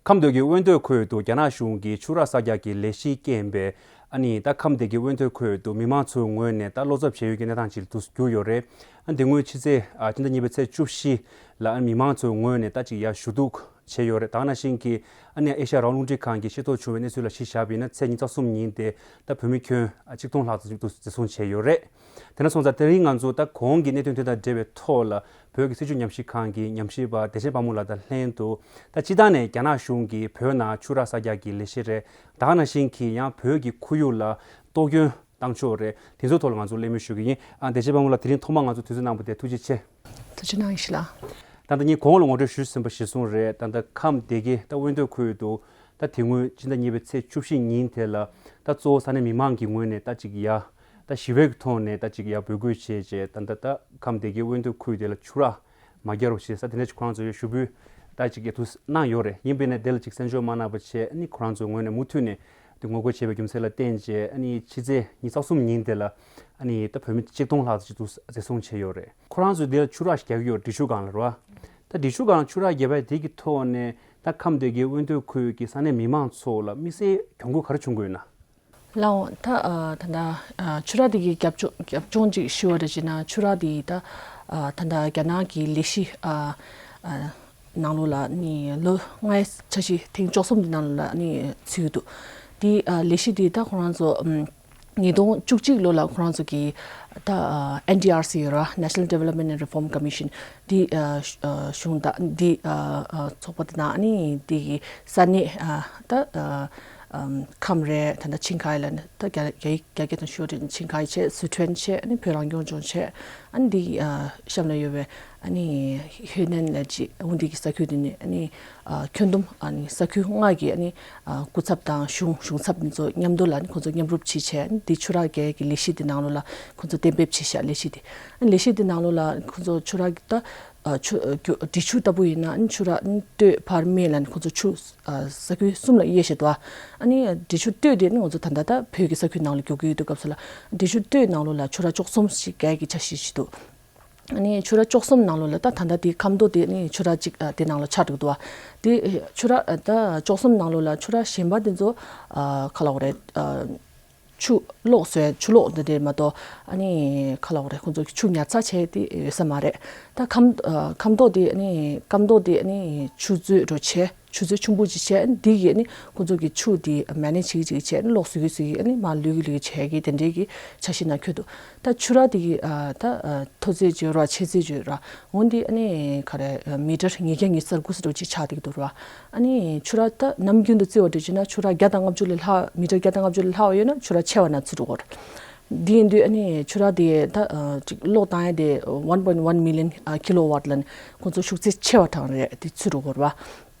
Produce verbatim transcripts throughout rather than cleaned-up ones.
ཁམས་སྡེ་དགེ་དབོན་སྟོད་ཁུལ་དུ་རྒྱ་ནག་གཞུང་གིས་ཆུ་རགས་གསར་རྒྱག་གི་ལས་གཞིའི་རྐྱེན་པས། ཨ་ནི་ད་ཁམས་སྡེ་དགེ་དབོན་སྟོད་ཁུལ་དུ་མི་མང་ཚོའི་ངོས་ནས་ད་བློ་འཚབ་བྱེད་ཡུལ་གྱི་གནས་སྟངས་ཅིག་ཏུ་གྱུར་ཡོད་རེད། ཨ་འདི་སྔོན་ཕྱི་ཚེས་ཨ་སྤྱི་ཟླ་གཉིས་པའི་ཚེས་བཅུ་བཞི་ལ་ཨ་མི་མང་ཚོའི་ངོས་ནས་ད་ཅིག་ཡར་ཞུ་གཏུག་བྱས་ཡོད་རེད། ད་ག་ནང་བཞིན་གྱི་ཨ་ནི་ཨེ་ཤ་ཡ་རང་དབང་རླུང་འཕྲིན་ཁང་གིས་ཤེས་རྟོགས་བྱུང་བའི་གནས་ཚུལ་ལ་གཞི་བཞག་པ་ཡིན་ན། ཚེས་ཉི་ཤུ་རྩ་གསུམ་ཉིན་དེ་ད་བོད་མི་ཁྱོན་ཨ་གཅིག་སྟོང་ལྷག་ཙམ་ཅིག་ཏུ་འཛིན་བཟུང་བྱས་ཡོད་རེད། དེ་འདྲ་སོང་ཙང་དེ་རིང་ང་ཚོ་ད་གོང་གི་གནད་དོན་དེ་དང་འབྲེལ་བའི་ཐོག་ལ་བོད་ཀྱི་སྲིད་བྱུས་ཉམས་ཞིབ་ཁང་གི་ཉམས་ཞིབ་པ་བདེ་ཆེན་དཔལ་མོ་ལགས་དང་ལྷན་དུ། ད་སྤྱིར་བཏང་ནས་རྒྱ་ནག་གཞུང་གིས་བོད་ནང་ཆུ་རགས་གསར་རྒྱག་གི་ལས་གཞི་རེད། ད་ག་ནང་བཞིན་གྱི་ཡང་བོད་ཀྱི་ཁོར་ཡུག་ལ་གཏོར་སྐྱོན་བཏང་ཕྱོགས་རེད། དེ་ཚོའི་ཐོག་ལ་ང་ཚོ་གླེང་མོལ་ཞུ་གི་ཡིན། ཨ་བདེ་ཆེན་དཔལ་མོ་ལགས་དེ་རིང་ཐོག་མར་ང་ཚོ་དུས་ཚོད་གནང་བ་དེ་ཐུགས་རྗེ་ཆེ། ཐུགས་རྗེ་གནང་ཡིན་ཞུ་ལགས། ད་ལྟ་ངས་གོང་ལ་ངོ་སྤྲོད་ཞུས་ཟིན་པ་གཞིར་བཟུང་རེད། ད་ལྟ་ཁམས་སྡེ་དགེ་ད་དབོན་སྟོད་ཁུལ་དུ་ད་དེ་སྔོན་སྤྱི་ཟླ་གཉིས་པའི་ཚེས་བཅུ་བཞི་ཉིན་དེ་ལ་ད་གཙོ་བོ་ས་གནས་མི་མང་གི་ངོས་ནས་ད་ཅིག་ཡ་ད་ཞི་བའི་ཐོག་ནས་ད་ཅིག་ཡ་འབོད་སྐུལ་བྱས་རྗེས། ད་ལྟ་ད་ཁམས་སྡེ་དགེ་དབོན་སྟོད་ཁུལ་དེ་ལ་ཆུ་རགས་མ་རྒྱག་རོགས་ཞེས་ས་དེ་འདྲ་ཅིག་ཁོ་རང་ཚོ་ཡོད་ཞུ་འབོད་ད་ཅིག་ཡ་ཐུགས་གནང་ཡོད་རེད། ཡིན་པས་ན་དེ་ལ་ཅིག་གསན་འཇོག་མ་གནང་བ་བྱས། ཨ་ནི་ཁོ་རང་ཚོའི་ངོས་ནས་མུ་མཐུད་ནས་དེ་ངོ་རྒོལ་བྱས་པའི་རྒྱུ་མཚན་ལ་བརྟེན་བྱས། ཨ་ནི་ཕྱི་ཚེས་ཉི་ཤུ་རྩ་གསུམ་ཉིན་དེ་ལ་ཨ་ནི་ད་བོད་མི་གཅིག་སྟོང་ལྷག་ཙམ་ཅིག་ཏུ་འཛིན་བཟུང་བྱས་ཡོད་རེད། ཁོ་རང་ཚོས་དེ་ལ་ཆུ་རགས་ཤིག་རྒྱག་གི་ཡོད། འབྲི་ཆུ་སྒང་ལ་རེད་བ། ད་འབྲི་ཆུ་སྒང་ལ་ཆུ་རགས་བརྒྱབ་པ་དེ་གི་ཐོག་ནས་ད་ཁམས་སྡེ་དགེ་དབོན་སྟོད་ཁུལ་གྱི་ས་གནས་མི་མང་ཚོ་ལ་དམིགས་བསལ་གྱོང་གུད་ག་རེ་བྱུང་གི་ཡོད་ན། ལགས་འོང་། ད་ཨ་ད་ལྟ་ཨ་ཆུ་རགས་དེ་གི་རྒྱབ་ལྗོངས་རྒྱབ་ལྗོངས་ཅིག་ཞུ་བ་འདྲ་བྱས་ན། ཆུ་རགས་དེ་ད་ཨ་ད་ལྟ་རྒྱ་ནག་གི་ལས་གཞི་ཨ་ཨ་ནང་ལོགས་ལ་ནི་ལོ་ལྔའི་འཆར་གཞི་ཐེངས་བཅུ་གསུམ་དེ་ནང་ལ་ནི་ཚུད་ཀྱི་འདུག་དེ་ཨ་ལས་གཞི་དེ་ད་ཁོ་རང་ཚོ་ཨམ་ཉིས་སྟོང་བཅུ་གཅིག་ལོ་ལ་ཁོ་རང་ཚོ་གི་ད་ཨ་ཨེན་ཌི་ཨར་སི་ཡོད་ར། National Development and Reform Commission དེ་ཨ་ཨ་གཞུང་དང་དེ་ཨ་ཨ་ཚོགས་པ་དེ་ནང་ནི་དེ་གི་ས་གནས་ཨ་ད་ཨ་ཨམ་ཁམས་རེད། ད་ལྟ་ཆིང་ཁའེ་ལ་ནི་ད་རྒྱ་རྒྱ་རྒྱ་སྐད་དང་ཞུ་རེད། ཆིང་ཁའེ་བྱས། སི་ཁྲོན་བྱས། ཨ་ནི་བོད་རང་སྐྱོང་ལྗོངས་བྱས། ཨ་ནི་འདི་ཨ་གཤམ་ལ་ཡོད་པའི་ཨ་ནི་ཧེ་ནན་ལ་ཅི་འོ་འདི་གི་ས་ཁུལ་འདི་ནི་ཨ་ནི་ཨ་ཁྱོན་བསྡོམས་ཨ་ནི་ས་ཁུལ་ལྔ་གི་ཨ་ནི་ཨ་སྐུ་ཚབ་དང་གཞུང་གཞུང་ཚབ་འདི་ཚོ་མཉམ་དུ་ལ་ཨ་ནི་ཁོང་ཚོ་མཉམ་རུབ་བྱས་བྱས། ཨ་ནི་འདི་ཆུ་རགས་རྒྱག་གི་ལས་གཞི་འདི་ནང་ལོགས་ལ་ཁོང་ཚོ་གཏན་འབེབས་བྱས་བཞག་ལས་གཞི་འདི། ཨ་ནི་ལས་གཞི་འདི་ནང་ལོགས་ལ་ཁོང་ཚོ་ཆུ་རགས་ཀྱི་ད་ཨ་ཆུ་ཨ་རྒྱུ་འབྲི་ཆུ་ལྟ་བུ་ཡིན་ན་ཨ་ནི་ཆུ་རགས་ཨ་ནི་སྟོད་བར་སྨད་ལ་ཨ་ནི་ཁོང་ཚོ་ཆུ་ཨ་ས་ཁུལ་གསུམ་ལ་དབྱེ་བཞག་འདུག་ཨ་ནི་འབྲི་ཆུ་སྟོད་དེ་ནི་ང་ཚོ་ད་ལྟ་ད་བོད་ཀྱི་ས་ཁུལ་ནང་ལ་འགྱུར་གྱི་ཡོད་དུས་སྐབས་སུ་ལ། འབྲི་ཆུ་སྟོད་ནང་ལོགས་ལ་ཆུ་རགས་བཅུ་གསུམ་ཞིག་རྒྱག་གི་འཆར་གཞི་ཞིག་འདུག་ཨ་ནི་ཆུ་རགས་བཅུ་གསུམ་ནང་ལོགས་ལ་ད་ད་ལྟ་དེ་ཁམས་མདོ་དེ་ནི་ཆུ་རགས་གཅིག་ཨ་དེ་ནང་ལ་ཆགས་འགྲོ་གི་འདུག་བ། དེ་ཆུ་རགས་ཨ་ད་བཅུ་གསུམ་ནང་ལོགས་ལ་ཆུ་རགས་གཞན་པ་དེ་ཚོ་ཨ་ག་ལབ་དགོས་རེད། ཨ་ཆུ་གློག་བཟོས། ཆུ་གློག་འདི་འདྲས་མ་གཏོགས་ཨ་ནི་ག་ལབ་དགོས་རེད། ཁོང་ཚོ་གི་ཆུ་ཉར་ཚགས་བྱས་ཏེ་ཡོད་ས་མ་རེད། ད་ཁམས་ཨ་ཁམས་མདོ་དེ་ཨ་ནི་ཁམས་མདོ་དེ་ཨ་ནི་ཆུ་མཛོད་འདྲ་བྱས། ཆུ་མཛོད་ཆུང་ཆུང་ཅིག་བྱས། ཨ་ནི་འདི་གིས་ཨ་ནི་ཁོང་ཚོ་གི་ཆུ་དེ་མེ་ནེཇ་བྱེད་ཀྱི་བྱེད་ཀྱི་བྱས། ཨ་ནི་གློག་བཟོ་གི་བཟོ་གི་ཨ་ནི་མར་ལུད་ཀྱི་ལུད་ཀྱི་བྱེད་ཀྱི་དེ་འདྲས་ཀྱི་འཆར་གཞི་ནང་འཁོད་འདུག་ད་ཆུ་རགས་དེ་གི་ཨ་ད་ཨ་མཐོ་ཚད་བརྗོད་ར་ཆེ་ཚད་བརྗོད་ར་འོ་འདི་ཨ་ནི་ག་རེ་ཨ་མི་ཊར་ཉིས་བརྒྱ་ཉི་ཤུ་རྩ་དགུ་ཙམ་འདྲ་ཅིག་ཆགས་བསྡད་ཀྱི་འདུག་ར། ཨ་ནི་ཆུ་རགས་ད་ནམ་རྒྱུན་དུ་བརྩི་བ་འདྲ་བྱས་ན་ཆུ་རགས་བརྒྱ་དང་ལྔ་བཅུ་ལས་ལྷག་མི་ཊར་བརྒྱ་དང་ལྔ་བཅུ་ལས་ལྷག་ཡོད་ན་ཆུ་རགས་ཆེ་བ་ནང་ཚུད་འགྲོ་གི་རེད། འདི་ཡིན་དུས་ཨ་ནི་ཆུ་རགས་དེ་ད་ཨ་ཅིག་གློག་བཏང་ཡ་དེ་one point one million ཨ་kilowatt ལ་ནི་ཁོང་ཚོ་ཤུགས་ཚད་ཆེ་བ་གྲངས་རེད་དེ་ཚུད་འགྲོ་གི་རེད་བ།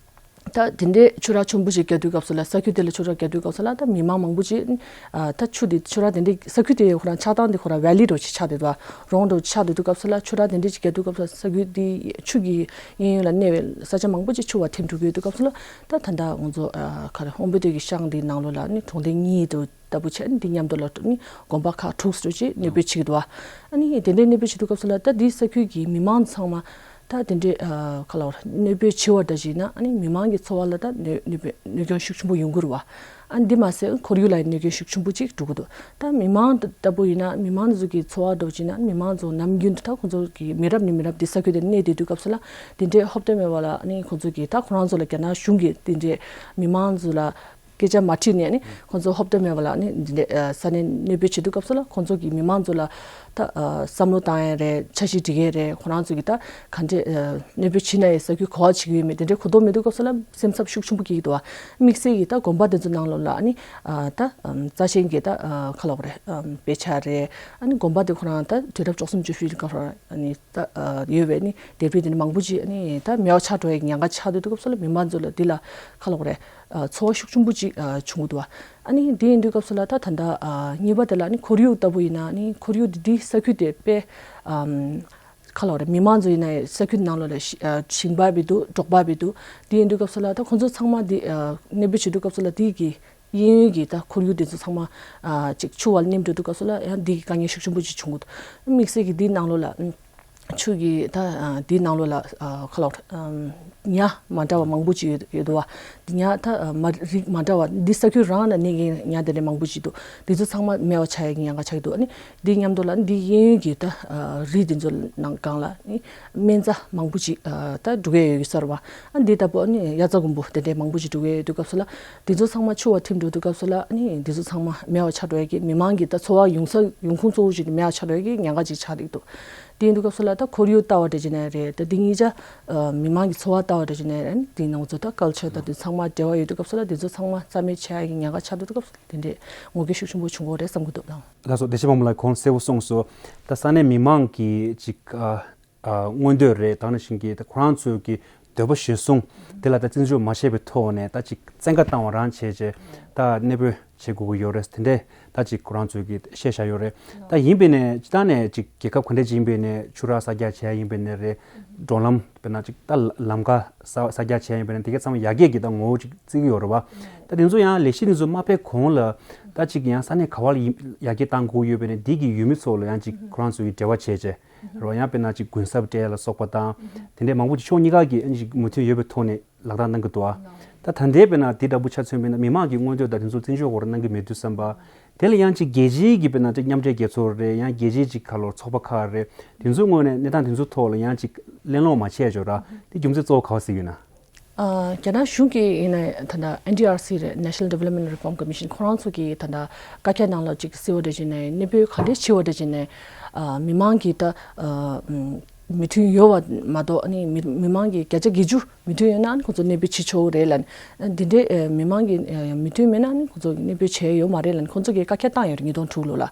ད་དེ་འདྲའི་ཆུ་རགས་ཆེན་པོ་ཞིག་རྒྱག་དུས་སྐབས་སུ་ལ། ས་ཁུལ་དེ་ལ་ཆུ་རགས་རྒྱག་དུས་སྐབས་སུ་ལ་ད་མི་མང་མང་པོ་ཅིག་ཨ་ད་ཆུ་དེ་ཆུ་རགས་དེ་འདྲའི་ས་ཁུལ་དེ་ཁོ་རང་ཆགས་སྟངས་དེ་ཁོ་རང་ཝེ་ལི་འདྲ་ཅིག་ཆགས་བསྡད་འདུག་རོང་འདྲ་ཅིག་ཆགས་བསྡད་དུས་སྐབས་སུ་ལ། ཆུ་རགས་དེ་འདྲའི་ཅིག་རྒྱག་དུས་སྐབས་སུ་ལ་ས་ཁུལ་དེ་ཆུ་གི་གཡས་གཡོན་ལ་གནས་པའི་ས་ཆ་མང་པོ་ཅིག་ཆུ་བ་ཐིམ་འགྲོ་གི་ཡོད་དུས་སྐབས་སུ་ལ། ད་ད་ལྟ་ང་ཚོ་ཨ་ག་རེ་དབོན་པོ་སྟོད་ཀྱི་ཤང་དེའི་ནང་ལོགས་ལ་ནི་གྲོང་སྡེ་གཉིས་འདྲ་ལྟ་བུ་བྱས། ཨ་ནི་འདི་མཉམ་དུ་ལ་ནི་དགོན་པ་ཁག་དྲུག་ཙམ་ཅིག་གནོད་སྦྱོང་བྱེད་ཀྱི་འདུག་བ། ཨ་ནི་དེ་འདྲའི་གནོད་སྦྱོང་བྱེད་དུས་སྐབས་སུ་ལ་ད་འདི་ས་ཁུལ་གྱི་མི་མང་ཚང་མ་ད་དེ་འདྲའི་ཨ་ག་ལབ་དགོས་རེད། གནོད་སྦྱོང་བྱེད་པ་འདྲ་ཞིག་ན་ཨ་ནི་མི་མང་གི་འཚོ་བ་ལ་ད་གནོད་གནོད་སྦྱོང་གནོད་སྐྱོན་ཤུགས་ཆེན་པོ་ཡོང་གི་རེད་བ། ཨ་ནི་འདི་མ་ཟད་ཁོར་ཡུག་ལ་ཡང་གནོད་སྐྱོན་ཤུགས་ཆེན་པོ་ཅིག་འགྲོ་གི་འདུག་ད་མི་མང་ལྟ་བུ་ཡིན་ན་མི་མང་ཚོ་གི་འཚོ་བ་འདྲ་ཞིག་ན་མི་མང་ཚོ་ནམ་རྒྱུན་དུ་ད་ཁོང་ཚོ་གི་མི་རབས་ནས་མི་རབས་འདི་ས་ཁུལ་དེ་གནས་བསྡད་དུས་སྐབས་སུ་ལ་དེ་འདྲའི་ཧོབ་སྟེ་མེད་པ་ལ། ཨ་ནི་ཁོང་ཚོ་གི་ད་ཁོ་རང་ཚོ་ལ་རྒྱ་ནག་གཞུང་གིས་དེ་འདྲའི་མི་མང་ཚོ་ལ་སྐད་ཆ་མ་དྲིས་ནས་ནི་ཁོང་ཚོ་ཧོབ་སྟེ་མེད་པ་ལ་ནི་འདི་འདྲའི་ཨ་ས་གནས་གནོད་སྦྱོང་བྱེད་དུས་སྐབས་སུ་ལ་ཁོང་ཚོ་གི་མི་མང་ཚོ་ལ་ད་ཨ་བསམ་བློ་བཏང་ཡ་རེད། འཆར་གཞི་སྒྲིག་ཡ་རེད། ཁོ་རང་ཚོ་གི་ད་ག་འདྲའི་ཨ་གནོད་སྦྱོང་བྱེད་ན་ཡང་ས་ཁུལ་ག་པར་བྱེད་ཀྱི་ཡོད་མེད་དེ་འདྲའི་གོ་རྟོགས་མེད་དུས་སྐབས་སུ་ལ་སེམས་འཚབ་ཤུགས་ཆེན་པོ་སྐྱེ་གི་འདུག་བ། དམིགས་བསལ་གྱི་ད་དགོན་པ་དེ་ཚོ་ནང་ལོགས་ལ་ནི་ཨ་ད་ཨམ་རྩ་ཆེན་གྱི་ད་ཨ་ག་ལབ་དགོས་རེད། ཨམ་དཔེ་ཆ་རེད། ཨ་ནི་དགོན་པ་དེ་ཁོ་རང་ད་དུས་རབས་བཅུ་གསུམ་བཅུ་བཞི་སྐབས་ར་ཨ་ནི་ད་ཨ་ཡོད་པའི་ནི་ལྡེབས་རིས་དེ་འདྲ་མང་པོ་ཅིག་ཨ་ནི་ད་མེད་པ་ཆགས་འགྲོ་ཡའི་ཉེན་ཁ་ཆགས་སྡོད་དུས་སྐབས་སུ་ལ་མི་མང་ཚོ་ལ་འདི་ལ་ག་ལབ་དགོས་རེད། ཨ་ཚོར་བ་ཤུགས་ཆེན་པོ་ཅིག་ཨ་བྱུང་གི་འདུག་བ། ཨ་ནི་དེ་ཡིན་དུས་སྐབས་སུ་ལ་ད་ད་ལྟ་ཨ་གཉིས་པ་དེ་ལ་ནི་ཁོར་ཡུག་ལྟ་བུ་ཡིན་ན་ནི་ཁོར་ཡུག་འདི་འདི་ས་ཁུལ་དེ་དཔེ་ཨམ་ག་ལབ་དགོས་རེད། མི་མང་ཚོ་ཡིན་ན་ས་ཁུལ་ནང་ལོགས་ལ་ཞི་ཨ་ཞིང་པ་བི་འདུག་འབྲོག་པ་བི་འདུག་དེ་ཡིན་དུས་སྐབས་སུ་ལ་ད་ཁོང་ཚོ་ཚང་མ་འདི་ཨ་གནོད་སྦྱོང་བྱེད་དུས་སྐབས་སུ་ལ་དེ་གི་གཡས་གཡོན་གྱི་ད་ཁོར་ཡུག་དེ་ཚོ་ཚང་མ་ཨ་ཅིག་ཆུ་བ་ལ་ནེམ་འགྲོ་དུས་སྐབས་སུ་ལ་ཡང་འདི་གི་དཀའ་ངལ་ཤུགས་ཆེན་པོ་ཅིག་བྱུང་གི་འདུག་དམིགས་བསལ་གྱི་འདི་ནང་ལོགས་ལ་ཨམ་ ཆུ་གི་ད་ཨ་དེའི་ནང་ལོགས་ལ་ཨ་ཁ་ལོ་ཉ་མ་འདྲ་བ་མང་པོ་ཅིག་ཡོད་ཡོད་འདུག་བ། དེ་ཉ་ད་ཨ་མ་རིགས་མ་འདྲ་བ་འདི་ས་ཁུལ་རང་ལ་གནས་མཁན་ཉ་དེ་འདྲ་མང་པོ་ཅིག་འདུག་དེ་ཚོ་ཚང་མ་མེད་པ་ཆགས་ཡ་གི་ཉེན་ཁ་ཆགས་ཀྱི་འདུག་ཨ་ནི་འདི་མཉམ་དུ་ལ་འདི་གཡས་གཡོན་གྱི་ད་ཨ་རི་དེ་ཚོ་ནང་སྒང་ལ་ནི་སྨན་རྩྭ་མང་པོ་ཅིག་ཨ་ད་འགྲོ་གི་ཡོད་ཡོད་ས་རེད་བ། ཨ་འདི་ལྟ་བུ་ཨ་ནི་དབྱར་རྩྭ་དགུན་འབུ་དེ་འདྲའི་མང་པོ་ཅིག་འགྲོ་གི་ཡོད་དུས་སྐབས་སུ་ལ་དེ་ཚོ་ཚང་མ་ཆུ་བ་ཐིམ་འགྲོ་དུས་སྐབས་སུ་ལ་ཨ་ནི་དེ་ཚོ་ཚང་མ་མེད་པ་ཆགས་འགྲོ་ཡ་གི་མི་མང་གི་ད་འཚོ་བ་ཡོང་ས་ཡོང་ཁུངས་གཙོ་བོ་ཅིག་དེ་མེད་པ་ཆགས་འགྲོ་ཡ་གི་ཉེན་ཁ་ཅིག་ཆགས་ཀྱི་འདུག་དེ་ཡིན་དུས་སྐབས་སུ་ལ་ད་ཁོར་ཡུག་ལྟ་བ་འདྲ་བྱས་ན་རེད། ད་འདི་གཉིས་ཆ་ཨ་མི་མང་གི་འཚོ་བ་ལྟ་བ་འདྲ་བྱས་ན་རེད། འདི་ནང་ཚོ་ད་ཀལ་ཆར་དང་དེ་ཚང་མ་འབྲེལ་བ་ཡོད་དུས་སྐབས་སུ་ལ་དེ་ཚོ་ཚང་མ་རྩ་མེད་ཆགས་ཡ་གི་ཉེན་ཁ་ཆགས་འགྲོ་དུས་སྐབས་སུ་དེ་འདྲའི་ངོ་རྒོལ་ཤུགས་ཆེན་པོ་བྱུང་གི་རེད་བསམ་གྱི་འདུག་ལགས། ལགས་སོ། བདེ་ཆེན་དཔལ་མོ་ལགས་གོང་གསལ་པོ་གསུངས་སོང་། ད་ས་གནས་མི་མང་གི་ཅིག་ཨ་ཨ་མངོན་འདོད་རེད། ད་ནང་བཞིན་གྱི་ད་ཁོ་རང་ཚོའི་གི་འདོད་པ་གཞིར་བཟུང་དེ་ལ་ད་བརྩི་འཇོག་མ་བྱས་པའི་ཐོག་ནས་ད་ཅིག་བཙན་བཀའ་བཏང་བ་རང་བྱས་བྱས་ད་གནས་སྤོས་བྱེད་དགོས་ཀྱི་ཡོད་རེད། དེ་འདྲས་ད་ཅིག་ཁོ་རང་ཚོས་ཀྱི་བཤད་བཞག་ཡོད་རེད། ད་ཡིན་པས་ནས་སྤྱིར་བཏང་ནས་ཅིག་རྒྱལ་ཁབ་ག་འདྲས་ཅིག་ཡིན་པས་ནས་ཆུ་རགས་གསར་རྒྱག་བྱས་ཡིན་པས་ནས་རེད། འགྲོ་ལམ་དཔེར་ན་ཅིག་ད་ལམ་ཁ་གསར་གསར་རྒྱག་བྱས་ཡིན་པས་ནས་དེ་ག་ཚང་མ་ཡར་རྒྱས་ཀྱི་ད་ངོ་བོ་ཅིག་བརྩི་གི་ཡོད་རེད་བ། ད་དེ་ཚོ་ཡང་ལས་གཞི་དེ་ཚོ་མ་ཕེབས་གོང་ལ་ད་ཅིག་ཡང་ས་གནས་ག་བ་ལ་ཡིན་ཡར་རྒྱས་གཏང་དགོས་ཡོད་པས་ནས་འདི་གི་ཡུལ་མི་ཚོ་ལ་ཡང་ཅིག་ཁོ་རང་ཚོ་གི་འབྲེལ་བ་བྱས་བྱས་རེད་བ། ཡང་དཔེར་ན་ཅིག་གུན་གསབ་སྤྲད་ལ་སོགས་པ་དང་དེ་འདྲས་མང་པོ་ཅིག་ཕྱོགས་གཉིས་ཀ་གི་ཅིག་མོས་མཐུན་ཡོད་པའི་ཐོག་ནས་ལག་བསྟར་གནང་གི་འདུག་ཨ། ད་ད་ལྟའི་དཔེར་ན་དེ་འདྲ་པོ་ཆ་མཚོན་པས་ན་མི་མང་གི་མངོན་འདོད་དང་དེ་ཚོ་བརྩི་འཇོག་སྐོར་གནང་གི་མེད་དུས་ཙམ་པ། དེ་ལ་ཡང་ཅིག་རྒྱལ་སྤྱིའི་གི་དཔེར་ན་ཅིག་མཉམ་འབྲེལ་རྒྱལ་ཚོགས་རེད། ཡང་རྒྱལ་སྤྱིའི་ཅིག་ཁ་ལོ་ཚོགས་པ་ཁག་རེད། དེ་ཚོའི་ངོས་ནས་གནས་སྟངས་དེ་ཚོའི་ཐོག་ལ་ཡང་ཅིག་གླེང་སློང་མ་བྱས་ཅོག་ར། དེ་རྒྱུ་མཚན་གཙོ་བོ་ག་བ་ཟིག་ཡོད་ན། ཨ། རྒྱ་ནག་གཞུང་གིས་ཡིན་ན་ད་ལྟ་ཨེན་ཌི་ཨར་སི་རེད། National Development Reform Commission ཁོ་རང་ཚོ་གིས་ད་ལྟ་བཀའ་ཁྱབ་ནང་ལ་ཅིག་གསལ་བོ་འདྲ་བྱས་ནས་གནས་སྤོས་ག་འདྲས་བྱས་བ་འདྲ་བྱས་ནས་ཨ་མི་མང་གིས་ད་ཨ་མོས་མཐུན་ཡོད་བ་མ་གཏོགས་ཨ་ནི་མི་མི་མང་གིས་བརྒྱ་ཆ་བརྒྱད་ཅུ་མོས་མཐུན་ཡོད་ན་ཨ་ནི་ཁོ་ཚོ་གནས་སྤོས་བྱེད་ཆོག་རེད་ལབ་ནས། འདི་འདྲའི་མི་མང་གིས་མོས་མཐུན་མེད་ན་ཨ་ནི་ཁོ་ཚོ་གནས་སྤོས་བྱས་ཡོད་མ་རེད་ལབ་ནས་ཁོ་ཚོ་གིས་བཀའ་ཁྱབ་བཏང་ཡོད་རེད། ཉིས་སྟོང་དྲུག་ལོ་ལ།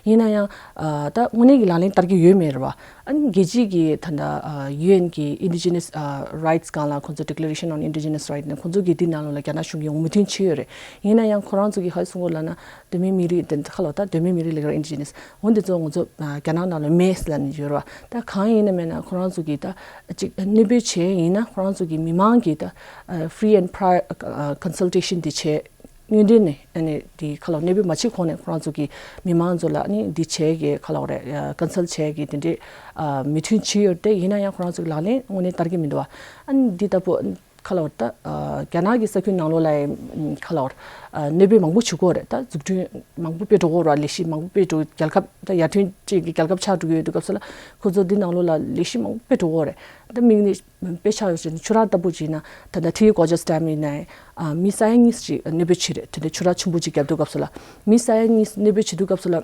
ཡིན་ན་ཡང་ཨ་ད་དངོས་གནས་ཀྱི་ལག་ལེན་བསྟར་གྱི་ཡོད་མེད་རེད་བ། ཨ་ནི་རྒྱལ་སྤྱིའི་གི་ད་ལྟ་ཨ་ཡུ་ཨེན་གི་Indigenous ཨ་Rights སྒང་ལ་ཁོང་ཚོ་Declaration on Indigenous Rights ནས་ཁོང་ཚོ་གི་འདི་ནང་ལོགས་ལ་རྒྱ་ནག་གཞུང་གིས་མོས་མཐུན་བྱས་ཡོད་རེད། ཡིན་ན་ཡང་ཁོ་རང་ཚོ་གི་ཧ་གསུང་གོ་ལ་ན་གདོད་མའི་མི་རིགས་དེ་ཁ་ལོ་ད་གདོད་མའི་མི་རིགས་ལབ་ཀྱི་རེད། Indigenous འོ་འདི་ཚོ་ང་ཚོ་ཨ་རྒྱ་ནག་ནང་ལ་མེད་ལབ་ནས་ཡོད་རེད་བ། ད་གང་ཡིན་ན་མེད་ན་ཁོ་རང་ཚོ་གི་ད་ཅིག་གནས་སྤོས་བྱས་ཡིན་ན་ཁོ་རང་ཚོ་གི་མི་མང་གི་ད་ཨ་Free and Prior ཨ་Consultation དེ་བྱས། སྔོན་དེ་ནས་ཨ་ནི་དེ་ཁ་ལོ་གནས་སྤོས་མ་བྱེད་གོང་ནས་ཁོ་རང་ཚོ་གི་མི་མང་ཚོ་ལ་ཨ་ནི་འདི་བྱས་གི་ཁ་ལོ་རེད། ཀན་སལ་བྱས་གི་དེ་འདྲའི་ཨ་མོས་མཐུན་བྱས་ཡོད་དེ། ཡིན་ན་ཡང་ཁོ་རང་ཚོ་གི་ལག་ལེན་དངོས་གནས་བསྟར་གི་མི་འདུག་བ། ཨ་ནི་འདི་ལྟ་བུ་ཁ་ལོ་ད་ཨ་རྒྱ་ནག་གི་ས་ཁུལ་ནང་ལོགས་ལ་ཡང་ཁ་ལོ་ཨ་གནས་སྤོས་མང་པོ་བྱེད་གོ་རེད། ད་འཛུགས་སྐྲུན་མང་པོ་སྤེལ་འགྲོ་གོ་རེད། ལས་གཞི་མང་པོ་སྤེལ་འགྲོ། རྒྱལ་ཁབ་ད་ཡར་ཐོན་ཅན་གྱི་རྒྱལ་ཁབ་ཆགས་འགྲོ་གི་ཡོད་དུས་སྐབས་སུ་ལ་ཁོ་ཚོ་འདི་ནང་ལོགས་ལ་ལས་གཞི་མང་པོ་སྤེལ་འགྲོ་གོ་རེད། ད་དམིགས་ནས། དཔེ་ཆ་ཡོད་ཅེ་ཆུ་རགས་ལྟ་བུ་བྱས་ན་ད་ལྟ་ཐི་ཡི་གོ་ཇ་སི་ཌེམ་ཡིན་ནའི་ཨ་མི་ས་ཡ་གཉིས་ཅིག་གནས་སྤོས་བྱས་རེད། དེ་འདྲའི་ཆུ་རགས་ཆེན་པོ་ཅིག་བརྒྱབ་དུས་སྐབས་སུ་ལ་མི་ས་ཡ་གཉིས་གནས་སྤོས་བྱེད་དུས་སྐབས་སུ་ལ་